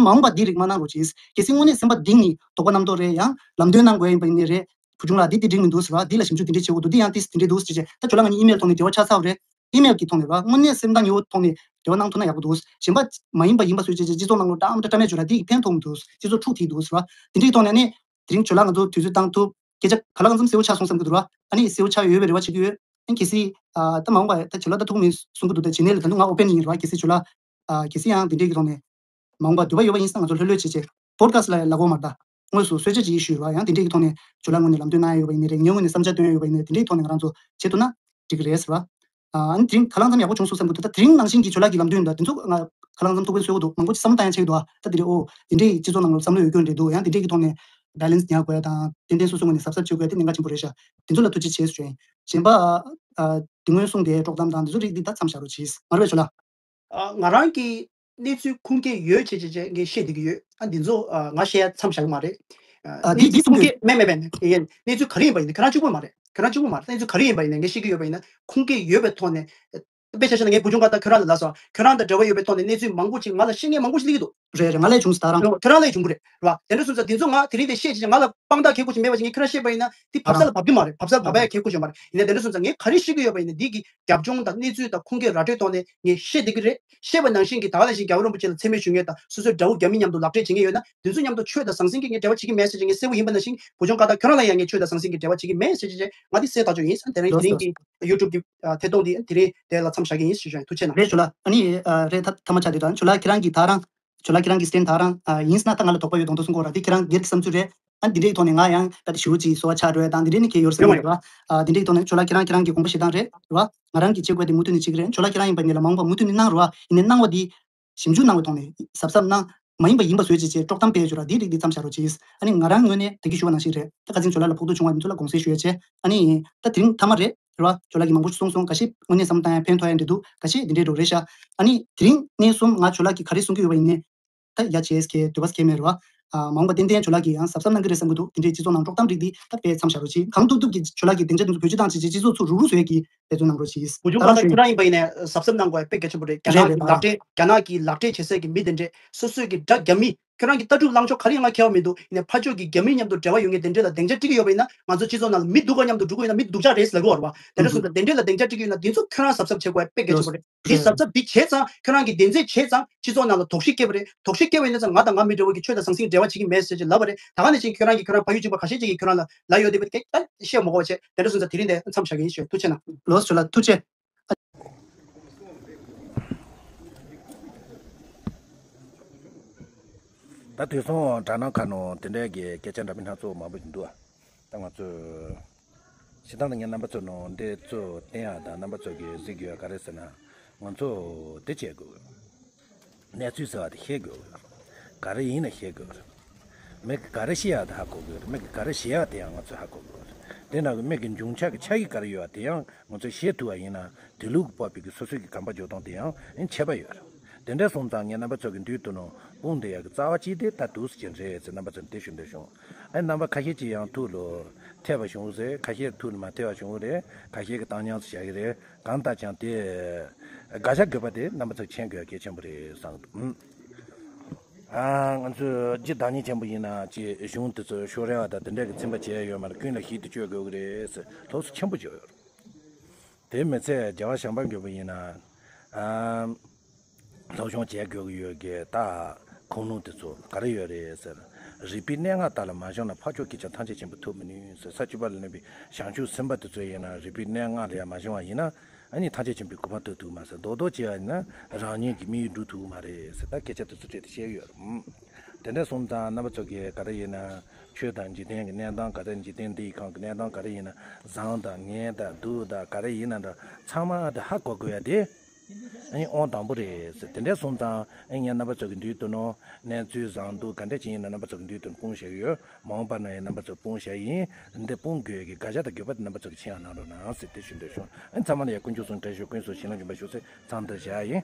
མ་འོངས་པ་འདི་རིགས་མ་གནང་རོགས་གྱིས། གལ་སྲིད་དངོས་གནས་སེམས་པ་གཏིང་ནས་དོགས་པ་རྣམ་རྟོག་རེད། ཡང་ལམ་སྟོན་གནང་དགོས་ཡིན་པ་ཡིན་ནའི་རེད། བུ་ཆུང་ལགས་འདི་འདི་འགྲིག་མི་འདུག་ཟེར་བ། འདི་ལ་ཞིབ་འཇུག་འདི་འདྲས་བྱེད་དགོས་འདུག་འདི་ཡང་ཏིས་འདི་འདྲས་འདུག་ཟེར་བྱས། ད་ཇོ་ལགས་ང་གཉིས་ཨི་མེལ་ཐོག་ནས་འབྲེལ་བ་ཆགས་ཚར་བ་རེད། ཨི་མེལ་གྱི་ཐོག་ནས་ར་དངོས་གནས་སེམས་ཐག་ཉེ་བོ་ཐོག་ནས་འབྲེལ་བ་གནང་ཐུབ་ན་ཡག་པོ་འདུག་གཞན་པ་མ་ཡིན་པ་ཡིན་པ་བཟོས་བྱས་བྱས་སྤྱི་ཚོགས་ནང་ལོགས་འདྲ་མི་འདྲ་བཀྲམ་ཡས་བྱོས་ར། འདི་ཡིག་ཕན་ཐོགས་མི་འདུག་སྤྱི་ཚོགས་འཁྲུག་ཐིག་འདུག་ཟེར་བ། འདི་འདྲས་ཐོག་ནས་ནི་དེ་རིང་ཇོ་ལགས་ང་ཚོ་དུས་ཚོད་བཏང་ཐུབ། སྐད་ཆ་ག་ལ་གང་འཚམ་གསལ་བོ་ཆགས་སོང་བསམ་གྱི་འདུག་ར། ཨ་ནི་གསལ་བོ་ཆགས་ཡོད་པའི་རེ་བ་བྱེད་ཀྱི་ཡོད། ཨ་ནི་གལ་སྲིད་ཨ་ད་མ་འོངས་པ་ད་བྱི་ལ་ད་ཐུག་མིན་གསུང་གི་འདུག་ད་བྱེད་ནས་ལ་ད་ལུ་ང་ཨོ་པན་ཡིན་ར། གལ་སྲིད་བྱི་ལ་ཨ་གལ་སྲིད་ཡང་དེ་འདྲས་ཀྱི་ཐོག་ནས་མ་འོངས་པ་འདོད་པ་ཡོད་པ་ཡིན་ཙང་ང་ཚོ་ལྷོད་ལྷོད་བྱེད་བྱེད། པོ་ཌི་ཁ་སི་ཊི་ལ་ལབ་དགོས་མ་རེད་ད། དངོས་སུ་གསོལ་ཇ་ཅིག་ཞུས་ར། ཡང་དེ་འདྲས་ཀྱི་ཐོག་ནས་བྱི་ལ་ངོས་ནས་ལམ་སྟོན་གནང་ཡོད་པ་ཡིན་ནའི་རེད། ངའི་ངོས་ནས་བསམ་འཆར་བཏོན་ཡོད་པ་ཡིན་ནའི་དེ་འདྲས་ཀྱི་ཐོག་ནས་ང་རང་ཚོ་བྱེད་ཐུབ་ན་འགྲིག་གི་རེད་ཟེར་བ། ཨ་ནི་དེ་རིང་ཁ་ལང་ཙམ་ཡག་པོ་བྱུང་སོང་བསམ་གྱི་འདུག་ད་དེ་རིང་ནང་བཞིན་གྱི་བྱི་ལ་གི་ལམ་སྟོན་དང་དེ་ཚོ་ང་ཁ་ལང་ཙམ་ཐུགས་ཕན་གསོས་ཀྱི་འདུག་མང་པོ་ཅིག་བསམ་བློ་བཏང་ཡ་ཆགས་ཀྱི་འདུག་ད་དེ་རེད། ཨོ་དེ་འདྲས་ཡི་སྤྱི་ཚོགས་ནང་ལ་བསམ་བློ་ཡོད་རྒྱུ་རེད་འདུག་ཡང་དེ་འདྲས་ཀྱི་ཐོག་ནས་བྷེ་ལེན་སི་ཉར་དགོས་ཡ་དང་ཏན་ཏན་སོ་སོའི་ངོས་ནས་གཟབ་གཟབ་བྱེད་དགོས་ཡ་དེ་གནད་འགག་ཆེན་པོ་རེད་ཤག་དེ་ཚོ་ལ་ཐུགས་རྗེ་ཆེ་ཞུ་ཡིན། གཞན་པ་ཨ་ཨ་དེ་སྔོན་གསུངས་དེ་དཀྲོག་གཏམ་དང་དེ་ཚོ་རིགས་འདི་ད་མཚམས་བཞག་རོགས་གྱིས། མ་རེད་པས་བྱི་ལ། ཨ་ང་རང་གི་གནས་ཚུལ་ཁུངས་སྐྱེལ་ཡོད་བྱས་བྱས་བྱས་ངས་བཤད་བསྡད་ཀྱི་ཡོད། ཨ་འདི་ཚོ་ཨ་ང་བཤད་ཡ་མཚམས་བཞག་གི་མ་རེད། ཨ་ཨ་འདི་གནས་འདི་ཚུལ་ཁུངས་སྐྱེལ་མེད་མེད་མེད་མེད་ཡིན། གནས་ཚུལ་ག་རེ་ཡིན་པ་ཡིན་ན་ཁྱེད་རང་གཅིག་པོ་མ་རེད། ཁྱེད་རང་གཅིག་པོ་མ་རེད། གནས་ཚུལ་ག་རེ་ཡིན་པ་ཡིན་ན་ངས་བཤད་ཀྱི་ཡོད་པ་ཡིན་ན་ཁུངས་སྐྱེལ་ཡོད་པའི་ཐོག་ནས། དཔེ་ཆ་བཞག་ན་ངས་བུ་ཆུང་ཁ་ད་ཁྱོད་རང་ལ་ལབ་སོང་། ཁྱོད་རང་དང་འབྲེལ་བ་ཡོད་པའི་ཐོག་ནས་གནས་ཚུལ་མང་པོ་ཅིག་ང་ལ་བཤད་མཁན་མང་པོ་ཞིག་སླེབས་ཀྱི་འདུག་རེད་རེད། ང་ལ་བྱུང་སོང་ད་རང་། ཁྱོད་རང་ལ་བྱུང་གི་རེད་ར། དེ་འདྲ་སོང་ཙང་འདི་ཚོ་ང་དེ་རིང་དེ་བཤད་ཅིག་ང་ལ་དཔང་རྟགས་ཁེ་པོ་ཅིག་མེད་པ་ཅིག་ངས་ཁྱོད་རང་བཤད་པ་ཡིན་ན་དེ་བབས་ས་ལ་བབས་ཀྱི་མ་རེད། བབས་ས་ལ་བབས་ཡ་ཁེ་པོ་ཅིག་མ་རེད། ཡིན་ན་དེ་འདྲ་སོང་ཙང་ངས་ག་རེ་བཤད་ཀྱི་ཡོད་པ་ཡིན་ན་འདི་གི་རྒྱབ་ལྗོངས་དང་གནས་ཚུལ་དང་ཁུངས་སྐྱེལ་ར་སྤྲོད་ཐོག་ནས་ངས་བཤད་བསྡད་ཀྱི་རེད། བཤད་པ་ནང་བཞིན་གྱི་ད་ག་ནང་བཞིན་རྒྱལ་བ་རིན་པོ་ཆེ་ལ་མཚན་སྨད་ཞུ་མཁན་དང་སོ་སོའི་དགྲ་བོ་རྒྱ་མི་མཉམ་དུ་ལག་འབྲེལ་བྱེད་མཁན་ཡོད་ན་དེ་ཚོ་མཉམ་དུ་ཆོས་དང་ཟང་ཟིང་གི་ངས་འབྲེལ་བ་བྱེད་ཀྱི་མེད་ཟེར་བྱས་ངས་གསལ་པོ་ཡིན་པ་ནང་བཞིན་བུ་ཆུང་ཁ་ད་ཁྱོད་རང་ལ་ཡང་ངས་ཆོས་དང་ཟང་ཟིང་གི་འབྲེལ་བ་བྱེད་ཀྱི་མེད་ཟེར་བྱས་བྱས་ང་འདི་གསལ་ཐག་ཆོད་ཡིན། དེ་རིང་ལོ་དེ་རིང་སོ་གི་ཡུ་ཊུབ་གི་ཨ་ཐད་གཏོང་འདི་དེ་རིང་དེ་ལ་མཚམས་བཞག་གི་ཡིན་ཞུ་ཞུ་ཡིན། ཐུགས་རྗེ་གནང་། རེད་ཞུ་ལ། ཨ་ནི་ཨ་རེད། ཐ་ཐ་མ་ཆགས་དེ་དང་ཞུ་ལ་ཁྱེད་རང་གིས་ད་རང་ཞུ་ལ་ཁྱེད་རང་གིས་སི་ཊེན་ད་རང་ཨ་ཡིན་ན་ད་ང་ལ་དོགས་པ་ཡོད་མདོག་མདོག་གསུང་གོ་ར། དེ་ཁྱེད་རང་སྒེར་གྱི་བསམ་ཚུལ་རེད། ཨ་འདི་འདྲའི་ཐོག་ནས་ང་ཡང་ད་དེ་ཞུ་ཅིག་སོ་བ་ཆགས་འགྲོ་ཡ་དང་འདི་འདྲའི་ནི་གལ་ཡོད་སེམས་ཡོད་ར། ཨ་འདི་འདྲའི་ཐོག་ནས་ཞུ་ལ་ཁྱེད་རང་ཁྱེད་རང་གི་དགོངས་པ་བཞེས་སྟངས་རེད་ར། ང་རང་གིས་བྱེད་དགོས་དེ་མུ་མཐུད་ནས་བྱེད་ཀྱི་རེད། ཞུ་ལ་ཁྱེད་རང་ཡིན་པ་ཡིན་ལ་མ་འོངས་པ་མུ་མཐུད་ནས་གནང་ར། ཡིན་ནའི་གནང་བ་འདི་ཞིབ་འཇུག་གནང་བའི་ཐོག་ནས་གཟབ་གཟབ་གནང་། མ་ཡིན་པ་ཡིན་པ་བཟོས་བྱས་བྱས་དཀྲོག་གཏམ་སྤེལ་བྱོས་ར། འདི་རིགས་འདི་མཚམས་བཞག་རོགས་གྱིས། ཨ་ནི་ང་རང་ངོས་ནས་ད་གིན་ཞུ་བ་ནང་བཞིན་རེད། ད་ཁ་སང་ཞུ་ལ་ལ་ཕོག་ཐུག་བྱུང་བ་འདི་ཚོ་ལ་དགོངས་སེལ་ཞུ་ཡ་བྱས། ཨ་ནི་ད་དེ་རིང་མཐའ་མ་རེད་ར། ཞུ་ལ་གིས་མང་པོ་གསུངས་སོང་། འགའ་ཤས་དངོས་གནས་བསམ་བཏང་ཡ་ཕན་ཐོགས་ཡ་འདྲ་འདུག་འགའ་ཤས་འདི་འདྲའི་འགྲོ་རེད་ཤག་ཨ་ནི་དེ་རིང་གནས་གསུམ་ང་ཞུ་ལ་གིས་ག་རེ་གསུང་གི་ཡོད་པ་ཡིན་ནའི་ད་ཡ་བྱས་ཁེ་འདོད་པ་ཁེ་མེད་ར། ཨ་མ་འོངས་པ་ཏན་ཏན་ཞུ་ལ་གིས་ཡང་གཟབ་གཟབ་གནང་གི་རེད་བསམ་གི་འདུག་དེ་འདྲའི་སྤྱི་ཚོགས་ནང་དཀྲོག་གཏམ་རིགས་འདི་ད་དཔེ་མཚམས་བཞག་རོགས་གྱིས། གང་ཐུབ་ཐུབ་ཀྱིས་ཞུ་ལ་གིས་སྡིངས་ཆ་འདི་ཚོ་བེད་སྤྱོད་བཏང་བྱས་བྱས་སྤྱི་ཚོགས་ཚུར་རུག་རུག་བཟོ་ཡ་གི་འབད་བརྩོན་གནང་རོགས་གྱིས། བུ་ཆུང་ད་ཁ་རང་ད་ཞུ་ཁྱོད་རང་ཡིན་པ་ཡིན་ནའི་གཟབ་གཟབ་གནང་དགོས་དཔེ་གལ་ཆེན་པོ་རེད། རྒྱ་རེད་ནག་རེད་གི་ལག་ད་འབྲེལ་རྒྱ་ནག་གི་ལག་འབྲེལ་བྱེད་སའི་གི་མི་དེ་འདྲས་སོ་སོའི་གི་དགྲ་རྒྱ་མི་ཁྱོད་རང་གི་ལྟ་གྲུབ་ལངས་ཕྱོགས་ག་རེ་ཡིན་ང་ཁྱད་པར་མི་འདུག་ཡིན་ནའི་ཕར་ཕྱོགས་ཀྱི་རྒྱ་མི་མཉམ་དུ་འབྲེལ་བ་ཡོད་མཁན་དེ་འདྲས་ལ་སྡིངས་ཆ་སྤྲད་ཀྱི་ཡོད་པ་ཡིན་ན་ང་ཚོ་སྤྱི་ཚོགས་ནང་ལ་མི་སྡུག་ག་མཉམ་དུ་འགྲོ་གི་ཡོད་ན་མི་སྡུག་ཅག་རེད་ཟེར་ལབ་ཀྱི་ཡོད་རེད་བ། དེ་འདྲ་སོང་ཙང་དེ་འདྲས་ལ་སྡིངས་ཆ་སྤྲད་ཀྱི་ཡོད་ན་འདི་ཚོ་ཁྱོད་རང་གཟབ་གཟབ་བྱེད་དགོས་དཔེ་གལ་ཆེན་པོ་རེད། འདི་གཟབ་གཟབ་འདི་བྱས་ཙང་ཁྱོད་རང་གིས་འདི་འཛེག་བྱས་ཙང་སྤྱི་ཚོགས་ནང་ལ་དོགས་གཞི་སྐྱེས་པ་རེད། དོགས་གཞི་སྐྱེས་པ་ཡིན་ན་ཙང་ང་དང་ང་མི་འདྲ་བ་གི་ཆོས་དང་ཟང་ཟིང་འབྲེལ་བ་བྱེད་ཀྱི་མེད་ཟེར་ཅིག་ལབ་པ་རེད། ད་ག་ནང་བཞིན་ཁྱོད་རང་གིས་ཁྱོད་རང་ཕ་ཡུལ་གཅིག་པ་ཁ་ཤས་ཅིག་གིས་ཁྱོད་རང་ལ་ལབ་ཡོད་དེ་མི་དེ་ག་བཤད་མ་དགོས་པ་བྱས། དེ་འདྲ་སོང་ཙང་དེ་རིང་དེ་མཚམས་བཞག་གི་ཡིན་ཞུ། ཐུགས་རྗེ་གནང་། ལོས་ཞུ་ལ་ཐུགས་རྗེ། ད་དུས་སང་དྲ་སྣང་ཁག་ནང་དེ་འདྲའི་གི་སྐད་ཆ་འདྲ་མིན་སྣ་ཚོགས་མང་པོ་ཞིག་འདུག་ཨ། ད་ང་ཚོས་སྤྱིར་བཏང་ནས་ངས་རྣམ་པ་ཚོ་ནང་འདི་ཚོ་བསྟན་ཡག་དང་རྣམ་པ་ཚོ་གིས་གཟིགས་དགོས་ཡག་ག་རེ་ཟེར་ན། ང་ཚོ་འདི་བྱེད་དགོས། གནས་ཚུལ་ཟེར་བ་དེ་ཤེས་དགོས། ག་རེ་ཡིན་ན་ཤེས་དགོས། མི་གིས་ག་རེ་བཤད་ཡག་དེ་ཧ་གོ་དགོས། མི་གིས་ག་རེ་བཤད་ཡག་དེ་ཡང་ང་ཚོས་ཧ་གོ་དགོས། དེ་ནང་གི་མི་གི་འབྱུང་ཆ་གི་ཆ་ཡི་ག་རེ་ཡོད་པ་དེ་ཡང་ང་ཚོས་ཤེས་ཐུབ་པ་ཡིན་ན་དེ་ལུགས་ཀྱི་སྤོབས་པའི་གི་སོ་སོའི་གི་གོམ་པ་རྒྱག་སྟངས་དེ་ཡང་ཁྱད་པར་ཡོད་རེད། དེ་འདྲ་སོང་ཙང་ངས་རྣམ་པ་ཚོ་གི་མདུན་དུ་ནང་དཔུང་སྡེ་ཡག་གི་རྩ་བ་གཅིག་དེ་ད་འདུག་སེ་ཅན་རེད་ཟེར་རྣམ་པ་ཚོར་དེ་ཞུ་འདོད་བྱུང་། ཨ་རྣམ་པ་ཁ་ཤས་ཅིག་ཡང་ཐུགས་ལ་ཐེབས་པ་བྱུང་རེད། ཁ་ཤས་ཐུགས་ལ་མ་ཐེབས་པ་བྱུང་རེད། ཁ་ཤས་ཀྱིས་བཏང་སྙོམས་སུ་བཞག་གི་རེད། གང་ལྟར་ཀྱང་དེ་དགག་བྱ་དགོས་པ་དེ་རྣམ་པ་ཚོས་མཁྱེན་དགོས་གལ་ཆེན་པོ་རེད་བསམ་གི་འདུག་ཨ་ང་ཚོས་སྤྱིར་བདག་ཉིད་ཆེན་པོ་ཡིན་ན་ཅིག་གཞུང་དེ་ཚོ་ཕྱོགས་རེ་བ་དང་དེ་འདྲ་གི་ཚིམ་པ་བྱས་ཡོད་མ་རེད། ཀུན་ལ་ཞིབ་ཏུ་དཔྱོད་དགོས་ཀྱི་རེད་ཟེར་སློབ་གསོ་ཆེན་པོ་བྱས་ཡོད་རེད། དེ་མི་ཚད་རྒྱལ་བ་བྱམས་པ་མགོན་པོ་ཡིན་ན། ཨ། སློབ་སྦྱོང་བྱེད་དགོས་ཀྱི་ཡོད་ཀྱི་ད་ཁུངས་ལུང་དེ་ཚོ་ག་རེ་ཡོད་རེད་ཟེར། རིག་པའི་གནས་ལྔ་དག་ལ་མ་ཞོན་ན་འཕགས་མཆོག་གི་ཆ་ཐམས་ཅད་མཁྱེན་པ་ཐོབ་མི་ནུས་ཟེར། ས་བཅུ་པ་ལ་གནས་པའི་བྱང་ཆུབ་སེམས་དཔའ་དེ་ཚོ་ཡིན་ན་རིག་པའི་གནས་ལྔ་ལ་ཡང་མ་ཞོན་པ་ཡིན་ན་ཨ་ནི་ཐམས་ཅད་མཁྱེན་པའི་གོ་འཕང་ཐོབ་ཐུབ་མ་ཟེར། རྡོག་རྡོག་བྱས་པ་ཡིན་ན་རང་ཉིད་ཀྱི་དམིགས་ཡུལ་འགྲུབ་ཐུབ་མ་རེད་ཟེར། ད་སྐད་ཆ་དེ་ཚོ་སྤྲད་དེ་བཤད་ཀྱི་ཡོད་རེད། དེ་འདྲ་སོང་ཙང་རྣམ་པ་ཚོ་གིས་ག་རེ་ཡིན་ན་ཆོས་དང་འཇིག་རྟེན་གྱི་གནས་སྟངས་ག་རེ། འཇིག་རྟེན་འདིའི་སྒང་གི་གནས་སྟངས་ག་རེ་ཡིན་ན་བཟང་དང་ངན་དང་སྡུག་དང་ག་རེ་ཡིན་ན་འདྲ་ཚང་མ་དེ་ཧ་གོ་དགོས་ཡ་དེ། ཨ་ནི་ཨང་དང་པོ་རེད་ཟེར། དེ་འདྲ་སོང་ཙང་ཨ་ནི་ངས་རྣམ་པ་ཚོ་གི་མདུན་དུ་ནོ་གནས་ཚུལ་བཟང་སྡུག་ག་འདྲ་ཅིག་ཡིན་ན་རྣམ་པ་ཚོ་གི་མདུན་དུ་སྤུངས་བཞག་གི་ཡོད། མ་འོངས་པ་ན་ཡང་རྣམ་པ་ཚོ་སྤུངས་བཞག་ཡིན། འདི་སྤུངས་དགོས་ཀྱི་དགག་བྱ་དང་དགོས་པ་དེ་རྣམ་པ་ཚོ་གི་མཁྱེན་ཡག་གནང་རོགས་གནང་ཟེར་དེ་ཞུ་འདོད་བྱུང་། ཨ་ནི་ཚང་མ་ལ་ཡང་དཀོན་མཆོག་གསུམ་བཀྲ་ཤིས་དཀོན་སུ་ཞིང་ལ་འཇུག་པ་ཤོག་ཟེར་མཚམས་འདིར་བཞག་ཡིན།